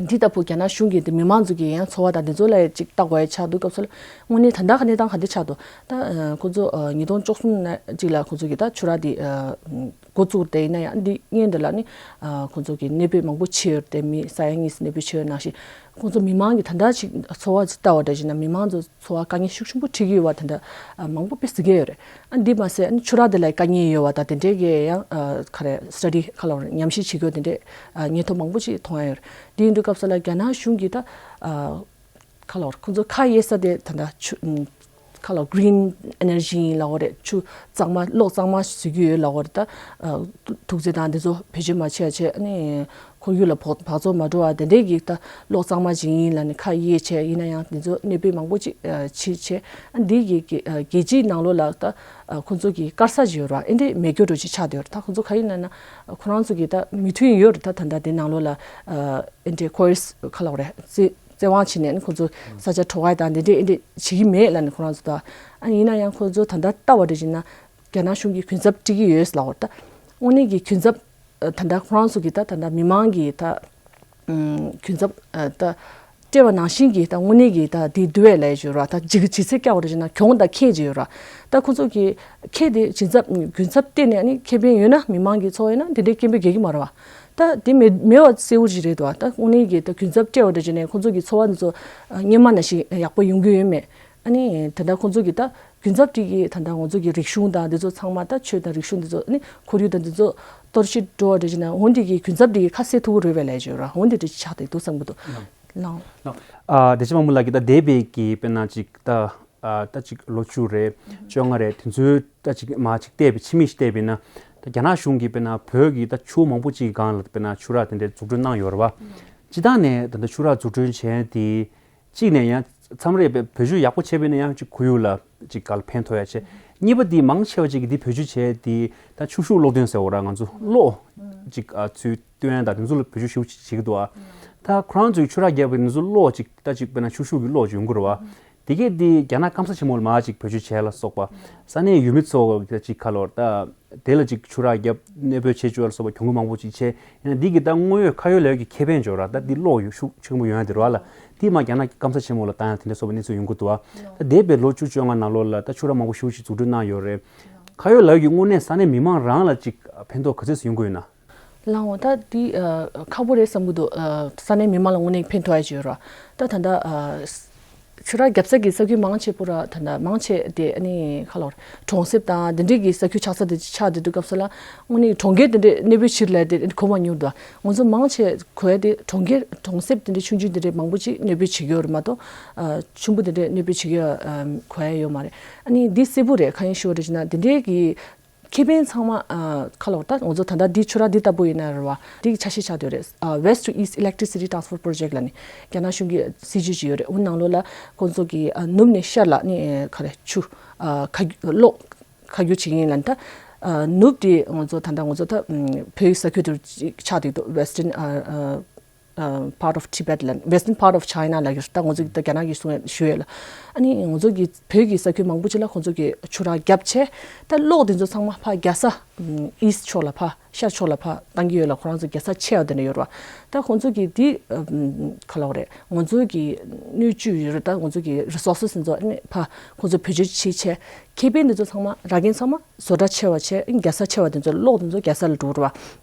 འདི་ལྟ་བུ་རྒྱ་ནག་གཞུང་གིས་དེ་མི་མང་ཚོ་གི་ཡང་འཚོ་བ་དང་དེ་ཚོ་ལ་ཅིག་ལྟ་དགོས་ཡ་ཆགས་དུས་སྐབས་སུ་ལ་དངོས་གནས་ད་ལྟ་ག་གནས་སྟངས་ག་འདྲ་ཆགས་འདུག་ད་ཁོ་ཚོ་ཉིས་སྟོང་བཅུ་གསུམ་ན་ཅིག་ལ་ཁོ་ཚོ་གི་ད་ཆུ་རགས་འདི་འགོ་བཙུགས་དེ་ཡིན་ན་ཡང་འདི་སྔོན་དེ་ལ་ནི་ཁོ་ཚོ་གི་གནས་སྤོས་མང་པོ་བྱས་ཡོད་དེ་མི་ས་ཡ་གཉིས་གནས་སྤོས་བྱས་ཡོད་ནང་བཞིན་ཁོ་ཚོ་མི་མང་གི་ད་ལྟ་ཅིག་འཚོ་བ་ཅིག་ལྟ་བ་འདྲ་བྱས་ན་མི་མང་ཚོ། འཚོ་བ་དཀའ་ངལ་ཤུགས་ཆེན་པོ་འཕྲད་ཀྱི་ཡོད་པ་དེ་འདྲ་ཨ་མང་པོ་དཔེ་གཟིགས་ཀྱི་ཡོད་རེད། ཨ་འདི་མ་ཟད་ཨ་ནི་ཆུ་རགས་དེ་ལ་དཀའ་ངལ་ཡོད་པ་དང་དེ་འདྲའི་གི་ཡང་ཨ་ག་རེ་སི་ཊ་ཌི་ཁ་ལོ་ཉམས་ཞིབ་བྱེད་རྒྱུ་དེ་འདྲའི་ཨ་སྙན་ཐོ་མང་པོ་ཅིག་མཐོང་ཡ་ཡོད་རེད། དེ་ཡིན་དུས་སྐབས་སུ་ལ་རྒྱ་ནག་གཞུང་གིས་ད་ཨ་ཁ་ལོ་ཁོང་ཚོ་ཁ་གཡར་ས་དེ་ད་ལྟ་ཆུ་ཁ་ལོ་Green Energy ཡིན་ལབ་ཀྱི་རེད། ཆུ་གཙང་མ་གློག་གཙང་མ་བཟོ་གི་ཡོད་ལབ་ཀྱི་རེད། ད་ཨ་དུག་རྫས་དང་འདི་ཚོ་བེད་སྤྱོད་མ་བྱས་བྱས་ཨ་ནི། ཁོར་ཡུག་ལ་བག་བག་ཚོ་མ་འགྲོ་བ་དེ་འདྲའི་གི་ད་གློག་གཙང་མ་ཅིག་ཡིན་ལབ་ནས་ཁ་གཡར་བྱས་ཡིན་ན་ཡང་དེ་ཚོ་གནས་སྤོས་མང་པོ་ཅིག་ཨ་བྱེད་བྱས་ཨ་འདི་གི་གི་ཨ་རྒྱལ་སྤྱིའི་ནང་ལོགས་ལ་ད་ཨ་ཁོ་ཚོ་གི་སྐར་ས་ཅིག་ཡོད་ར། ཨེ་འདྲའི་མེ་སྒྱོགས་འདྲ་ཅིག་ཆགས་བསྡད་ཡོད་ར། ད་ཁོ་ཚོ་ག་ཡིན་ལབ་ན་ཁོ་རང་ཚོ་གི་ད་མོས་མཐུན་ཡོད་ར། ད་ད་ལྟ་དེ་ནང་ལོགས་ལ་ཨ་ཨེ་འདྲའི་ཁོ་ཨེ་སི་ཁ་ལབ་རེད། བཙན་བཙན་དབང་བྱས་ནས་ཨ་ནི་ཁོ་ཚོ་ས་ཆ་འཕྲོག་ཡ་དང་དེ་འདྲའི་ཨེ་འདྲའི་བྱེད་ཀྱི་མེད་ལབ་ནས་ཁོ་རང་ཚོ་ད་ཨ་ཡིན་ན་ཡང་ཁོ་ཚོ་ད་ལྟ་ལྟ་བ་འདྲ་བྱས་ན་རྒྱ་ནག་གཞུང་གིས་གུན་གསབ་སྤྲད་ཀྱི་ཡོད་ལབ་ཡོད་ར། ད་དངོས་གནས་ཀྱི་གུན་གསབ། ད་ལྟ་ཁོ་རང་ཚོ་གི་ད་ད་ལྟ་མི་མང་གི་ད་ཨུམ་གུན་གསབ་ཨ་ད་སྤྲད་པ་ནང་བཞིན་གྱི་ད་དངོས་གནས་ཀྱི་ད་དེ་བསྡུ་བའི་ལས་ཡོད་ར། ད་ཇི་ཇི་སེ་སྐྱག་པ་རེ་བྱས་ན་གྱོང་དང་ཁེ་ཅིག་ཡོད་ར། ད་ཁོ་ཚོ་གི་ཁེ་དེ་གུན་གསབ་གུན་གསབ་སྤྲད་ནས་ཨ་ནི་ཁེ་ཕན་ཡོད་ན་མི་མང་གི་འཚོ་བ་ཡོད་ན་དེ་འདྲའི་སྐད་འབོད་རྒྱག་གི་མ་རེད་བ། ད་དེ་མེད་མེད་པ་གསལ་པོ་ཅིག་རེད་འདུག་བ། ད་དངོས་གནས་ཀྱི་ད་གུན་གསབ་སྤྲད་པ་རེ་བྱས་ནས་ཁོ་ཚོ་གི་འཚོ་བ་འདི་ཚོ་ཨ་སྔོན་མ་ནང་བཞིན་ཡག་པོ་ཡོང་གི་ཡོད་མེད། ཨ་ནི་ད་ལྟ་ཁོང་ཚོ་གི་ད་གུན་གསབ་དེ་གི་ད་ལྟ་ང་ཚོ་གི་རིག་གཞུང་དང་འདི་ཚོ་ཚང་མ་ད་ཆོས་དང་རིག་གཞུང་འདི་ཚོ་ཨ་ནི་ཁོར་ཡུག་དང་འདི་ཚོ་གཏོར་བཤིག་འགྲོ་བ་འདྲ་བྱས་ན་འོ་འདི་གི་གུན་གསབ་དེ་གི་ཁ་གསལ་ཐུབ་ཀྱི་རེད་པས་ལབ་ཀྱི་ཡོད་ར། འོ་འདི་འདྲ་ཅིག་ཆགས་བསྡད་འདུག་བསམ་གྱི་འདུག་ལགས། ལགས། ལགས། ཨ་བདེ་ཆེན་དཔལ་མོ་ལགས་ཀྱིས་ད་འདས་པའི་གི་དཔེར་ན་ཅིག་ད་ཨ་ད་ཅིག་ལོ་བཅུ་རེད། བཅོ་ལྔ་རེད། དེ་ཚོའི་ད་ཅིག་མ་ཅིག་བལྟས་པའི་ཕྱི་མིག་ཅིག་བལྟས་པས་ན་ད་རྒྱ་ནག་གཞུང་གིས་དཔེར་ན་བོད་ཀྱི་ད་ཆུ་མང་པོ་ཅིག་གི་སྒང་ལ་དཔེར་ན་ཆུ་རགས་དེ་འདྲ་འཛུགས་སྐྲུན་གནང་ཡོད་རེད་བ། སྤྱིར་བཏང་ནས་ད་ལྟ་ཆུ་རགས་འཛུགས་སྐྲུན་བྱས་དེ། གཅིག་ནས་ཡང་ མཚམས་རེ་བེད་སྤྱོད་ཡག་པོ་བྱས་པ་ཡིན་ན་ཡང་ཅིག་ཁོར་ཡུག་ལ་ཅིག་ག་ལ་ཕན་ཐོགས་ཡ་བྱས། གཉིས་པ་འདི་མང་ཆེ་བ་ཅིག་གིས་འདི་བེད་སྤྱོད་བྱས་འདི་ད་ཆུ་ཤུགས་གློག་འདོན་ཟེར་བ་ར་ང་ཚོ་གློག་ཅིག་ཨ་ཚུར་བཏོན་ཡ་དང་དེ་ཚོ་ལ་བེད་སྤྱོད་ཞེ་པོ་ཅིག་བྱེད་ཀྱི་འདུག་ཨ། ད་ཁོ་རང་ཚོའི་ཆུ་རགས་བརྒྱབ་པའི་དེ་ཚོ་གློག་ཅིག་ད་ཅིག་དཔེར་ན་ཆུ་ཤུགས་ཀྱི་གློག་ཅིག་ཡོང་གི་རེད་བ། དེ་གས་འདི་རྒྱ་ནག་སྐམ་ས་ཆེན་མོ་ལ་མར་ཅིག་བེད་སྤྱོད་བྱས་ལ་སོགས་པ། ས་གནས་ཡུལ་མི་ཚོ་ཅིག་ཁ་ལོར་ད། དེ་ལ་ཅིག་ཆུ་རགས་བརྒྱབ་གནོད་འབོད་བྱེད་བཅུག་ལ་སོགས་པ་གྱོང་གུན་མང་པོ་ཅིག་བྱས། ཡང་འདི་གི་ད་དངོས་ཡོད་ཁ་ཡོད་ལ་ཡོད་ཀྱི་ཁེ་ཕན་འབྱོར་ར་ད་འདི་གློག་ཡོད་ཤུགས་ཆེན་པོ་ཡོང་ཡ་དེ་རེད་བ་ལ། དེ་མ་རྒྱ་ནག་གི་སྐམ་ས་ཆེན་མོ་ལ་བཏང་ཡ་དེ་འདྲ་སོགས་པ་གནས་ཚུལ་ཡོང་གི་འདུག་བ། ད་འདས་པའི་ལོ་བཅུ་བཅོ་ལྔ་ནང་ལོགས་ལ་ད་ཆུ་རགས་མང་པོ་ཤུགས་ཤིག་འཛུགས་སྐྲུན་གནང་ཡོད་རེད། ཁ་ཡོད་ལ་ཡོད་ཀྱི་དངོས་གནས་ས་གནས་མི་མང་རང་ལ་ཅིག་ཕན་ཐོགས་ག་ཚོད་ཡོང་གི་ཡོད་ན། ལའོ་ད་འདི་ཁག་པོ་རེད་བསམ་གི་འདུག་ས་གནས་མི་མང་ལ་དངོས་གནས་ཕན་ཐོགས་ཡ་ཅིག་ཡོད་ར། ད་ད་ད། ཆུ་རགས་བརྒྱབ་ས་གི་ས་ཁུལ་མང་ཆེ་པོ་ར་ད་ལྟ་མང་ཆེ་དེ་ཨ་ནི་ཁ་ལོར་གྲོང་གསེབ་དང་དེ་འདྲས་ཀྱི་ས་ཁུལ་ཆགས་ས་དེ་ཆགས་བསྡད་དུས་སྐབས་སུ་ལ་དངོས་གནས་གྲོང་ཁྱེར་དེ་འདྲས་གནོད་འབུད་ཕྱིར་ལས་དེ་གོ་མ་མྱོང་འདུག་ང་ཚོ་མང་ཆེ་གོ་ཡ་དེ་གྲོང་ཁྱེར་གྲོང་གསེབ་དེ་འདྲས་ཆུང་ཆུང་དེ་འདྲས་མང་པོ་ཅིག་གནོད་འབུད་བྱེད་ཀྱི་ཡོད་རེད་མ་གཏོགས་ཨ་ཆེན་པོ་དེ་འདྲས་གནོད་འབུད་བྱེད་ཀྱི་ཡོད་ཨ་གོ་ཡ་ཡོད་མ་རེད། ཨ་ནི་འདི་གསལ་པོ་རེད། གང་ཡིན་ཞུ་བ་རེད་ཅེ་ན་དེ་འདྲས་ཀྱི་ཁེ་ཕན་ཚང་མ་ཨ་ཁ་ལོར་ད་ང་ཚོ་ད་ལྟ་འདི་ཆུ་རགས་འདི་ལྟ་བུ་ཡིན་ན་རེད་བ། འདི་གི་ཆ་ཤས་ཆགས་བསྡད་ཡོད་རེད། ཨ་West to East Electricity Transfer Project ལབ་ནས་རྒྱ་ནག་གཞུང་གི་སྲིད་ཇུས་ཅིག་ཡོད་རེད། འོ་ནང་ལོགས་ལ་ཁོང་ཚོ་གི་ཨ་ནུབ་ནས་ཤར་ལ་ནི་ཨ་ག་རེ་ཆུ་ཨ་ཁ་གློག་ཁ་བསྒྱུར་བྱེད་ཀྱི་ཡིན་ལབ་ནས། ད་ཨ་ནུབ་དེ་ང་ཚོ་ད་ལྟ་ང་ཚོ་ད་ཨམ་བོད་ས་ཁུལ་དུ་ཆགས་བསྡད་འདུག Western ཨ་ཨ་ཨ་part of Tibet ལབ་ནས་Western part of China ལབ་ཀྱི་རེད། ད་ང་ཚོ་གི་ད་རྒྱ་ནག་གི་གསུང་ཡ་ཞུ་ཡས་ལ། ཨ་ནི་ང་ཚོ་གི་བོད་ཀྱི་ས་ཁུལ་མང་པོ་ཅིག་ལ་ཁོང་ཚོ་གི་ཆུ་རགས་བརྒྱབ་བྱས་ད་གློག་དེ་ཚོ་ཚང་མ་ཕར་རྒྱལ་ས་ཨམ་East ཕྱོགས་ལ་ཕར་ཤར་ཕྱོགས་ལ་ཕར་བཏང་གི་ཡོད་ལ། ཁོ་རང་ཚོ་རྒྱལ་ས་ཆེ་བ་དེ་འདྲ་ཡོད་རེད་བ། ད་ཁོང་ཚོ་གི་དེ་ཨམ་ག་ལབ་དགོས་རེད། ང་ཚོ་གི་སྣོད་བཅུད་ཡོད་རེད། ད་ང་ཚོ་གི་resources དེ་ཚོ་ཨ་ནི་ཕར་ཁོང་ཚོ་བེད་སྤྱོད་བྱེད་བྱས་ཁེ་ཕན་དེ་ཚོ་ཚང་མ་རག་མཁན་ཚང་མ་བཟོ་གྲྭ་ཆེ་བ་བྱས་རྒྱལ་ས་ཆེ་བ་དེ་ཚོ་གློག་དེ་ཚོ་རྒྱལ་ས་ལ་འགྲོ་རེད་བ།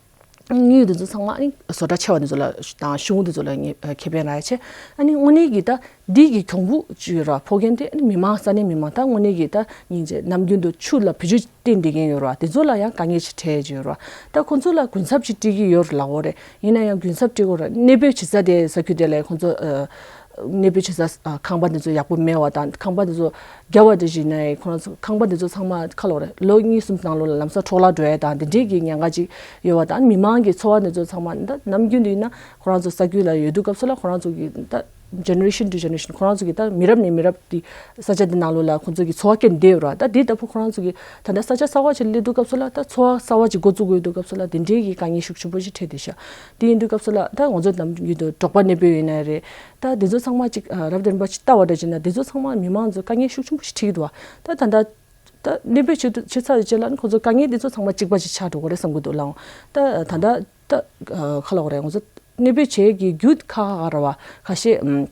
དངུལ་དེ་ཚོ་ཚང་མ་ཨ་ནི་བཟོ་གྲྭ་ཆེ་བ་དེ་ཚོ་ལ་དང་གཞུང་དེ་ཚོ་ལ་ངེས་ཨ་ཁེ་ཕན་རག་ཡ་བྱས། ཨ་ནི་དངོས་གནས་ཀྱི་ད་འདི་གི་གྱོང་པོ་ཅིག་ཡོད་ར་ཕོག་མཁན་དེ་ཨ་ནི་མི་མང་ས་གནས་མི་མང་ད་དངོས་གནས་ཀྱི་ད་སྙིང་རྗེ་ནམ་རྒྱུན་དུ་ཆུ་ལ་བེད་སྤྱོད་བཏང་བསྡད་མཁན་ཡོད་ར་དེ་ཚོ་ལ་ཡང་དཀའ་ངལ་ཅིག་འཕྲད་ཀྱི་ཡོད་ར། ད་ཁོ་ཚོ་ལ་གུན་གསབ་ཅིག་སྤྲད་ཀྱི་ཡོད་ར་ལབ་དགོས་རེད། ཡིན་ན་ཡང་གུན་གསབ་སྤྲད་དགོས་ར་གནོད་འབུད་བྱེད་ས་དེ་ས་ཁུལ་དེ་ལ་ཁོ་ཚོ་ཨ། གནོད་འབུད་བྱེད་ས་ཨ་ཁང་པ་འདི་ཚོ་ཡག་པོ་མེད་པ་དང་ཁང་པ་འདི་ཚོ་རྒྱབ་པ་དེ་བཞིན་ནས་ཁོ་རང་ཚོ་ཁང་པ་འདི་ཚོ་ཚང་མ་ཁ་ལོ་རེད། ལོ་གཉིས་གསུམ་ནང་ལོགས་ལ་ལམ་སང་འཕྲོ་བརླག་འགྲོ་ཡ་དང་འདི་འདྲའི་གི་ཉེན་ཁ་ཅིག་ཡོད་པ་དང་མི་མང་གི་འཚོ་བ་འདི་ཚོ་ཚང་མ་ད་ནམ་རྒྱུན་དུ་ཡིན་ན་ཁོ་རང་ཚོ་ས་ཁུལ་ལ་ཡོད་དུས་སྐབས་སུ་ལ་ཁོ་རང་ཚོ་གི་ད་generation to generation ཁོ་རང་ཚོ་གི་ད་མི་རབས་ནས་མི་རབས་དེ་ས་ཆ་འདི་ནང་ལོགས་ལ་ཁོ་ཚོ་གི་འཚོ་བ་སྐྱེལ་བསྡད་ཡོད་ར། ད་དེ་ལྟ་བུ་ཁོ་རང་ཚོ་གི་ད་ལྟ་ས་ཆ་གསར་པ་ཅིག་སླེབས་དུས་སྐབས་སུ་ལ་ད་འཚོ་བ་གསར་པ་ཅིག་འགོ་བཙུགས་དགོས་དུས་སྐབས་སུ་ལ་དེ་འདྲའི་གི་དཀའ་ངལ་ཤུགས་ཆེན་པོ་ཞིག་འཕྲད་བསྡད་ཤག་དེ་ཡིན་དུས་སྐབས་སུ་ལ་ད་ང་ཚོ་ནམ་རྒྱུན་དུ་འབྲོག་པ་གནས་སྤོས་ཡིན་ན་རེད། ད་དེ་ཚོ་ཚང་མ་ཅིག་ཨ་རབ་དེ་རིམ་པ་ཅིག་ལྟ་བ་འདྲ་བྱས་ན་དེ་ཚོ་ཚང་མ་མི་མང་ཚོ་དཀའ་ངལ་ཤུགས་ཆེན་པོ་ཞིག་འཕྲད་ཀྱི་འདུག་བ། ད་ད་ད་གནོད་འབུད་བྱེད་དུ་བྱེད་ཚར་རྗེས་ལ་ནི་ཁོ་ཚོ་དཀའ་ངལ་དེ་ཚོ་ཚང་མ་གཅིག་པ་ཅིག་ཆགས་འགྲོ་གི་རེད་བསམ་གྱི་འདུག་ལགས། ད་ད་ད་ད་ཁ་ལོ་རེད། ང་ཚོ་གནོད་འབུད་བྱེད་ཀྱི་རྒྱུ་ཁག་ཁག་རེད་བ། ཁ་ཤས་ཨམ་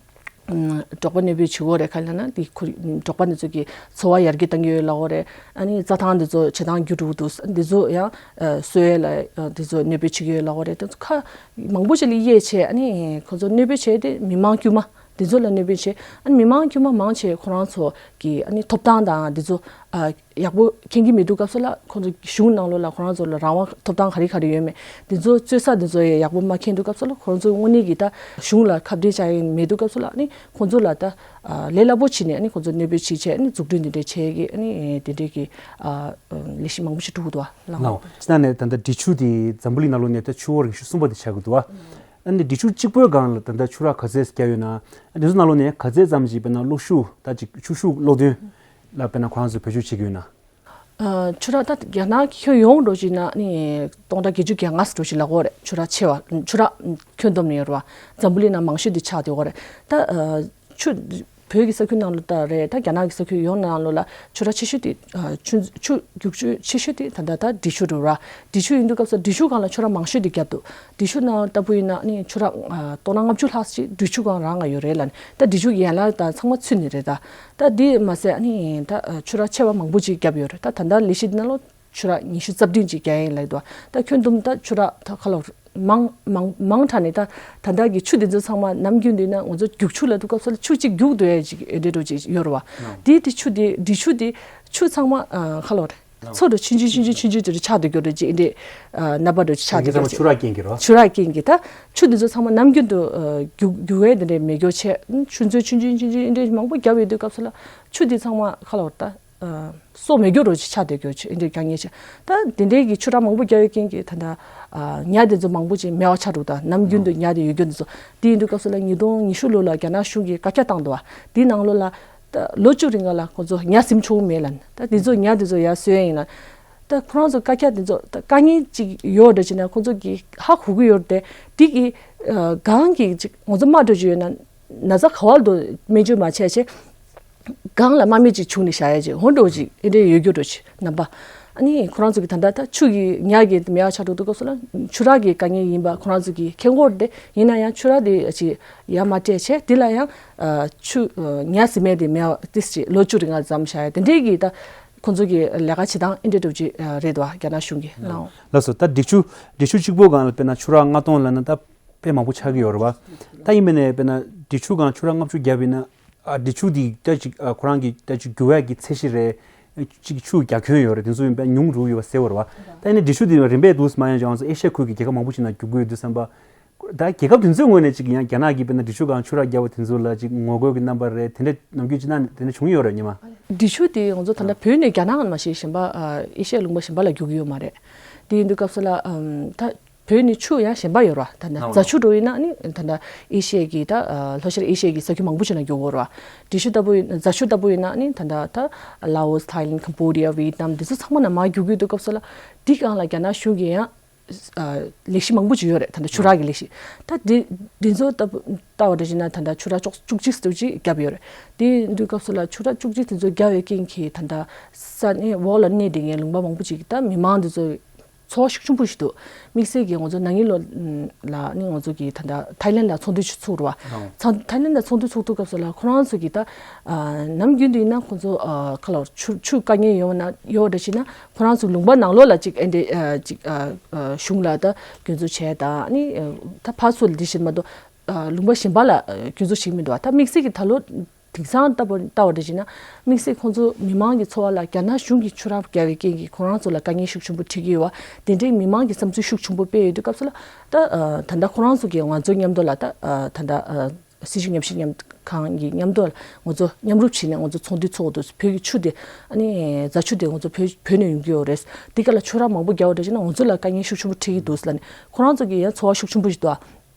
ཨམ་འབྲོག་པ་གནོད་འབུད་བྱེད་ཀྱི་ཡོད་རེད། ག་རེ་ལབ་ན་དེ་ཁོ་འབྲོག་པ་འདི་ཚོ་གི་འཚོ་བ་ཡར་རྒྱས་གཏང་གི་ཡོད་ལབ་ཀྱི་ཡོད་རེད། ཨ་ནི་རྩྭ་ཐང་འདི་ཚོ་བྱེ་ཐང་རྒྱུག་འགྲོ་གི་འདུག་འདི་ཚོ་ཡང་ཨ་གསོ་ཡས་ལ་ཨ་འདི་ཚོ་གནོད་འབུད་བྱེད་ཀྱི་ཡོད་ལབ་ཀྱི་ཡོད་རེད། དེ་ཚོ་ཁ་མང་པོ་ཞིག་ལ་དབྱེ་བྱས་ཨ་ནི་ཁོ་ཚོ་གནོད་འབུད་བྱས་ཏེ་མི་མང་དཀྱུས་མ་འདི་ཚོ་ལ་གནོད་འབུད་བྱས། ཨ་ནི་མི་མང་དཀྱུས་མ་མང་ཆེ་ཁོ་རང་ཚོ་གི་ཨ་ནི་ཐོབ་ཐང་དང་འདི་ཚོ་ཨ་ཡག་པོ་མཁྱེན་གྱི་མེད་དུས་སྐབས་སུ་ལ་ཁོང་ཚོ་གཞུང་ནང་ལོགས་ལ་ཁོ་རང་ཚོ་ལ་རང་དབང་ཐོབ་ཐང་ག་རེ་ག་རེ་ཡོད་མེད་འདི་ཚོ་རྩོད་ས་འདི་ཚོ་ཡང་ཡག་པོ་མ་མཁྱེན་དུས་སྐབས་སུ་ལ་ཁོང་ཚོ་དངོས་གནས་ཀྱི་ད་གཞུང་ལ་ཁ་བྲལ་བྱ་ཡི་མེད་དུས་སྐབས་སུ་ལ་ནི་ཁོང་ཚོ་ལ་ད་ལས་སླ་པོ་བྱས་ནས་ནི་ཁོང་ཚོ་གནོད་འབུད་བྱེད་བྱས་ནི་འཛུགས་སྐྲུན་འདི་འདྲ་བྱས་ཀྱི་ནི་འདི་འདྲའི་གི་ལས་གཞི་མང་པོ་ཞིག་འགྲོ་གི་འདུག་བ། ལགས། ལགས། སྤྱིར་བཏང་ནས་ད་ལྟ་འབྲི་ཆུ་དེ་འཛམ་བུ་གླིང་ནང་ལོགས་ནས་ད་ཆུ་བོ་རིང་ཤོས་གསུམ་པ་དེ་ཆགས་ཀྱི་འདུག་བ། ཨ་ནི་འབྲི་ཆུ་གཅིག་པོའི་སྒང་ལ་ད་ལྟ་ཆུ་རགས་ག་ཚད་བརྒྱབ་ཡོད་ན། ཨ་དེ་ཚོ་ནང་ལོགས་ནས་ག་ཚད་ཙམ་ཞིག་དཔེར་ན་གློག་ཤུགས་ད་ཅིག་ཆུ་ཤུགས་གློག་འདོན་ལ་དཔེར་ན་ཁོ་རང་ཚོས་བེད་སྤྱོད་བྱེད་ཀྱི་ཡོད་ན། ཨ་ཆུ་རགས་ད་རྒྱ་ནག་གི་ཁྱོན་ཡོངས་འགྲོ་བཞིན་ན་ནི་སྟོང་ཕྲག་བརྒྱད་ཅུ་གྱ་ལྔ་ཙམ་འགྲོ་བཞིན་ལབ་ཀྱི་ཡོད་རེད། ཆུ་རགས་ཆེ་བ་ཆུ་རགས་ཁྱོན་བསྡོམས་ནས་ཡོད་རེད་བ། འཛམ་བུ་གླིང་ནང་མང་ཤོས་དེ་ཆགས་བསྡད་ཡོད་རེད། ད་ཨ་ཆུ་བོད་ཀྱི་ས་ཁུལ་ནང་ལོགས་ད་རེད། ད་རྒྱ་ནག་གི་ས་ཁུལ་ཡོངས་ནང་ལོགས་ལ་ཆུ་རགས་ཆེ་ཤོས་དེ་ཨ་ཆུ་ཆུ་རྒྱུག་ཆུ་ཆེ་ཤོས་དེ་ད་ད་ད་འབྲི་ཆུ་རེད་བ། འབྲི་ཆུ་ཡིན་དུས་སྐབས་སུ་འབྲི་ཆུ་སྒང་ལ་ཆུ་རགས་མང་ཤོས་དེ་བརྒྱབ་འདུག་འབྲི་ཆུ་ནང་ལྟ་བུ་ཡིན་ན་ནི་ཆུ་རགས་ཨ་སྟོང་ཕྲག་ལྔ་བཅུ་ལྷག་ཅིག་འབྲི་ཆུ་སྒང་རང་ང་ཡོད་རེད་ལབ་ནས། ད་འབྲི་ཆུ་ཡན་ལག་དང་ཚང་མ་ཚུད་ནི་རེད་ད། ད་དེ་མ་ཟད་ཨ་ནི་ད་ཆུ་རགས་ཆེ་བ་མང་པོ་ཅིག་བརྒྱབ་ཡོད་རེད། ད་ད་ལྟ་ལས་གཞི་འདི་ནང་ལོགས་ཆུ་རགས་ཉི་ཤུ་རྩ་བདུན་ཅིག་བརྒྱབ་ཡིན་ལབ་འདུག་ད་ཁྱོན་བསྡོམས་ད་ཆུ་རགས་ད་ཁ་ལོ་མང་མང་མང་དྲགས་ནས་ད་ད་ལྟ་གི་ཆུ་འདི་ཚོ་ཚང་མ་ནམ་རྒྱུན་དུ་ན་ང་ཚོ་རྒྱུག་ཆུ་ལ་དུས་སྐབས་སུ་ལ་ཆུ་གཅིག་རྒྱུག་སྡོད་ཡ་ཅིག་ཨེ་འདྲ་འགྲོ་ཅིག་ཡོད་རེད་བ། དེ་དེ་ཆུ་དེ་འབྲི་ཆུ་དེ་ཆུ་ཚང་མ་ཨ་ཁ་ལོ་རེད། མཚོ་རུ་ཆུང་ཆུང་ཆུང་ཆུང་ཆུང་ཆུང་དེ་རུ་ཆགས་སྡོད་རྒྱུ་རེད་ཅིག་ཨེ་འདྲ་ཨ་ནག་པ་རུ་ཆགས་སྡོད་རྒྱུ་ཚང་མ་རེད་ཅིག་ཆུ་རགས་རྐྱེན་གྱིས་རོ། ཆུ་རགས་རྐྱེན་གྱིས་ད་ཆུ་འདི་ཚོ་ཚང་མ་ནམ་རྒྱུན་དུ་ཨ་རྒྱུག་རྒྱུག་ཡས་འདི་འདྲ་མེད་རྒྱུ་བྱས། ཆུ་མཛོད་ཆུང་ཆུང་ཆུང་ཆུང་འདི་འདྲ་མང་པོ་བརྒྱབ་ཡོད་དུས་སྐབས་སུ་ལ་ཆུ་འདི་ཚང་མ་ཁ་ལོ་ད་ཨ་སོ་མེད་རྒྱུ་རོ་ཅིག་ཆགས་སྡོད་རྒྱུ་ཆུ་འདི་འདྲའི་དཀའ་ངལ་ཆེ། ད་འདི་འདྲའི་གི་ཆུ་རགས་མང་པོ་བརྒྱབ་ཡོད་རྐྱེན་གྱིས་ད་ད་ ཉ་དེ་ཚོ་མང་པོ་ཅིག་མེད་པ་ཆགས་འགྲོ་ད། ནམ་རྒྱུན་དུ་ཉ་དེ་ཡོད་རྒྱུ་དེ་ཚོ། དེ་ཡིན་དུས་སྐབས་སུ་ལ་ཉིས་སྟོང་ཉི་ཤུ་ལོ་ལ་རྒྱ་ནག་གཞུང་གིས་བཀའ་རྒྱ་བཏང་འདུག་བ། དེའི་ནང་ལོགས་ལ་ད་ལོ་བཅུ་རིང་ལ་ཁོ་ཚོ་ཉ་ཟིན་ཆོག་གི་མེད་ལབ་ནས། ད་དེ་ཚོ་ཉ་དེ་ཚོ་ཡར་གསོ་ཡ་ཡིན་ལབ། ད་ཁོ་རང་ཚོ་བཀའ་རྒྱ་དེ་ཚོ་ད་དཀའ་ངལ་ཅིག་ཡོད་འདྲ་བྱས་ན་ཁོ་ཚོ་གིས་ཧ་གོ་གི་ཡོད་རེད་དེ། དེ་གི་གང་གི་ཅིག་ང་ཚོ་དམག་འགྲོ་རྒྱུ་ཡོད་ན་ན་ཚ་ག་བ་ལ་དུ་སྨན་བཅོས་མ་བྱས་བྱས། གང་ལ་དམག་མི་ཅིག་བྱུང་ནས་བཞག་ཡ་ཅིག་ཧོན་འགྲོ་ཅིག་ཨེ་འདྲས་ཡོད་རྒྱུ་འགྲོ་ཅིག་ནམ་པ། ཨ་ནི་ཁོ་རང་ཚོ་གི་ད་ལྟ་ད་ཆུ་གི་ཉ་གི་མེད་པ་ཆགས་འགྲོ་དུས་སྐབས་སུ་ལ་ཆུ་རགས་ཀྱི་དཀའ་ངལ་ཡིན་པ་ཁོ་རང་ཚོ་གི་མཁྱེན་གྱི་ཡོད་རེད་དེ། ཡིན་ན་ཡང་ཆུ་རགས་དེ་ཅིག་ཡར་མ་སྤྲད་བྱས་དེ་ལ་ཡང་ཆུ་ཉ་ཟིན་མེད་དེ་མེད་པ་ཏིས་ཅིག་ལོ་བཅུ་རིང་ལ་འཛམ་བཞག་ཡ་དེ་འདྲས་ཀྱི་ད་ཁོ་ཚོ་གི་ལས་ཀ་བྱེད་སྟངས་ཨེ་འདྲས་འགྲོ་ཅིག་རེད་དོ་རྒྱ་ནག་གཞུང་གི་ནང་། ལགས་སོ། ད་འབྲི་ཆུ་འབྲི་ཆུ་གཅིག་པོ་སྒང་ལ་དཔེར་ན་ཆུ་རགས་ལྔ་སྟོང་ལབ་ན་ད་དཔེ་མང་པོ་ཆགས་ཀྱི་ཡོད་རེད་བ། ད་ཡིན་པ་ནས་དཔེར་ན་འབྲི་ཆུ་སྒང་ཆུ་རགས་ལྔ་བཅུ་བརྒྱབ་ཡིན་ན། ཨ་འབྲི་ཆུ་འདི་ད་ཅིག་ཨ་ཁོ་རང་གི་ད་ཅིག་རྒྱུག་ཡག་གི་ཚད་གཞི་རེད། ཅིག་ཆུ་རྒྱ་ཁྱོན་ཡོད་རེད། དེ་ཚོ་ཡིན་པས་ཉུང་རུ་ཡོད་པ་གསལ་བོ་རེད་བ། ད་ཡིན་ན་འབྲི་ཆུ་འདི་རིམ་པས་འདུག་སེ་མ་ཡོང་ཅང་སོ་ཨེ་ཤ་ཡ་ཁུལ་གྱི་རྒྱལ་ཁབ་མང་པོ་ཞིག་ནང་རྒྱུག་གི་ཡོད་དུས་ཙམ་པ། ད་རྒྱལ་ཁབ་དེ་ཚོའི་ངོས་ནས་ཅིག་ཡང་རྒྱ་ནག་གིས་དཔེར་ན་འབྲི་ཆུ་སྒང་ཆུ་རགས་བརྒྱབ་པ་དེ་ཚོ་ལ་ཅིག་ངོ་རྒོལ་གྱི་རྣམ་པ་རེད། དེ་འདྲ་ནམ་རྒྱུན་ཅིག་ན་དེ་འདྲ་བྱུང་ཡོད་རེད་ཉི་མ། འབྲི་ཆུ་དེ་ང་ཚོ་ད་ལྟ་བོད་ནས་རྒྱ་ནག་མ་གཞི་གཞན་པ་ཨེ་ཤ་ཡའི་ལུང་པ་གཞན་པ་ལ་རྒྱུག་གི་ཡོད་མ་རེད། དེ་ཡིན་དུས་སྐབས་སུ་ལ་ད་བོད་ནས་ཆུ་ཡང་གཞན་པ་ཡོད་རེད་བ། ད་ལྟ་རྫ་ཆུ་འགྲོ་ཡིན་ན་ནི་ད་ལྟ་ཨེ་ཤ་ཡའི་གི་ད་ལྷོ་ཤར་ཨེ་ཤ་ཡའི་གི་ས་ཁུལ་མང་པོ་ཞིག་ལ་རྒྱུག་གི་ཡོད་རེད་བ། འབྲི་ཆུ་ལྟ་བུ་ཡིན་རྫ་ཆུ་ལྟ་བུ་ཡིན་ན་ནི་ད་ལྟ་ད་ལའོ་སི་ཐའི་ལན་ཀམ་བོ་ཌི་ཡ་ཝེ་ཏི་ནམ་དེ་ཚོ་ཚང་མ་ནང་མར་རྒྱུག་གི་ཡོད་དུས་སྐབས་སུ་ལ་དེ་སྒང་ལ་རྒྱ་ནག་གཞུང་གིས་ཡང་ལས་གཞི་མང་པོ་ཅིག་ཡོད་རེད། ད་ལྟ་ཆུ་རགས་ཀྱི་ལས་གཞི། ད་དེ་དེ་ཚོ་ལྟ་བུ་ལྟ་བ་འདྲ་བྱས་ན་ད་ལྟ་ཆུ་རགས་བཅུ་གཅིག་ཙམ་ཅིག་བརྒྱབ་ཡོད་རེད། དེ་དུས་སྐབས་སུ་ལ་ཆུ་རགས་བཅུ་གཅིག་དེ་ཚོ་བརྒྱབ་པའི་རྐྱེན་གྱིས་ད་ལྟ་ས་གནས་འོག་ལ་གནས་བསྡད་མཁན་ལུང་པ་མང་པོ་ཅིག་ད་མི་མང་དེ་ཚོ་འཚོ་བ་ཤུགས་ཆེན་པོ་ཞིག་འདུག་དམིགས་བསལ་གྱིས་ང་ཚོ་ན་ནིང་ལོ་ལ་ནི་ང་ཚོ་གི་ད་ལྟ་ཐའི་ལན་ལ་ཚོགས་འདུ་ཞིག་ཚུགས་རེད་བ། ཚ་ཐའི་ལན་ལ་ཚོགས་འདུ་ཚོགས་དུས་སྐབས་སུ་ལ་ཁོ་རང་ཚོ་གི་ད་ནམ་རྒྱུན་དུ་ཡིན་ན་ཁོ་ཚོ་ཁ་ལོ་ཆུ་ཆུ་དཀའ་ངལ་ཡོང་ན་ཡོད་འདྲ་བྱས་ན། ཁོ་རང་ཚོ་ལུང་པ་ནང་ལོགས་ལ་ཅིག་ཨེ་འདྲས་ཅིག་གཞུང་ལ་ད་སྐྱོན་འཛུགས་བྱས་དང་ནི་ད་ཕར་ཚུར་འདི་བྱེད་མ་གཏོགས་ལུང་པ་གཞན་པ་ལ་སྐྱོན་འཛུགས་བྱེད་མི་འདུག་ད་དམིགས་བསལ་གྱི་ད་ལོ་དེང་སང་ལྟ་བུ་ལྟ་བ་འདྲ་བྱས་ན་དམིགས་བསལ་ཁོང་ཚོ་མི་མང་གི་འཚོ་བ་ལ་རྒྱ་ནག་གཞུང་གིས་ཆུ་རགས་བརྒྱབ་པའི་རྐྱེན་གྱིས་ཁོ་རང་ཚོ་ལ་དཀའ་ངལ་ཤུགས་ཆེན་པོ་འཕྲད་ཀྱི་ཡོད་བ། དེ་འདྲའི་མི་མང་གི་བསམ་ཚུལ་ཤུགས་ཆེན་པོ་སྤེལ་ཡོད་དུས་སྐབས་སུ་ལ་ད་ད་ལྟ་ཁོ་རང་ཚོ་གི་ང་ཚོའི་མཉམ་དུ་ལ་ད་ད་ལྟ། སྲིད་བྱུས་ཉམས་ཞིབ་མཉམ་ཁང་གི་མཉམ་དུ་ང་ཚོ་མཉམ་རུབ་བྱས་ནས་ང་ཚོ་ཚོགས་འདུ་ཚོགས་འདུག་བོད་ཀྱི་ཆུ་དེ་ཨ་ནི་རྫ་ཆུ་དེ་ང་ཚོ་བོད་བོད་ནས་ཡོང་གི་ཡོད་རེད། འདི་ག་ལ་ཆུ་རགས་མང་པོ་བརྒྱབ་པ་འདྲ་བྱས་ན་ང་ཚོ་ལ་དཀའ་ངལ་ཤུགས་ཆེན་པོ་འཕྲད་ཀྱི་འདུག་ཟེར་ལབ་ནས་ཁོ་རང་ཚོ་གི་ཡང་ཚོར་བ་ཤུགས་ཆེན་པོ་ཞིག་འདུག་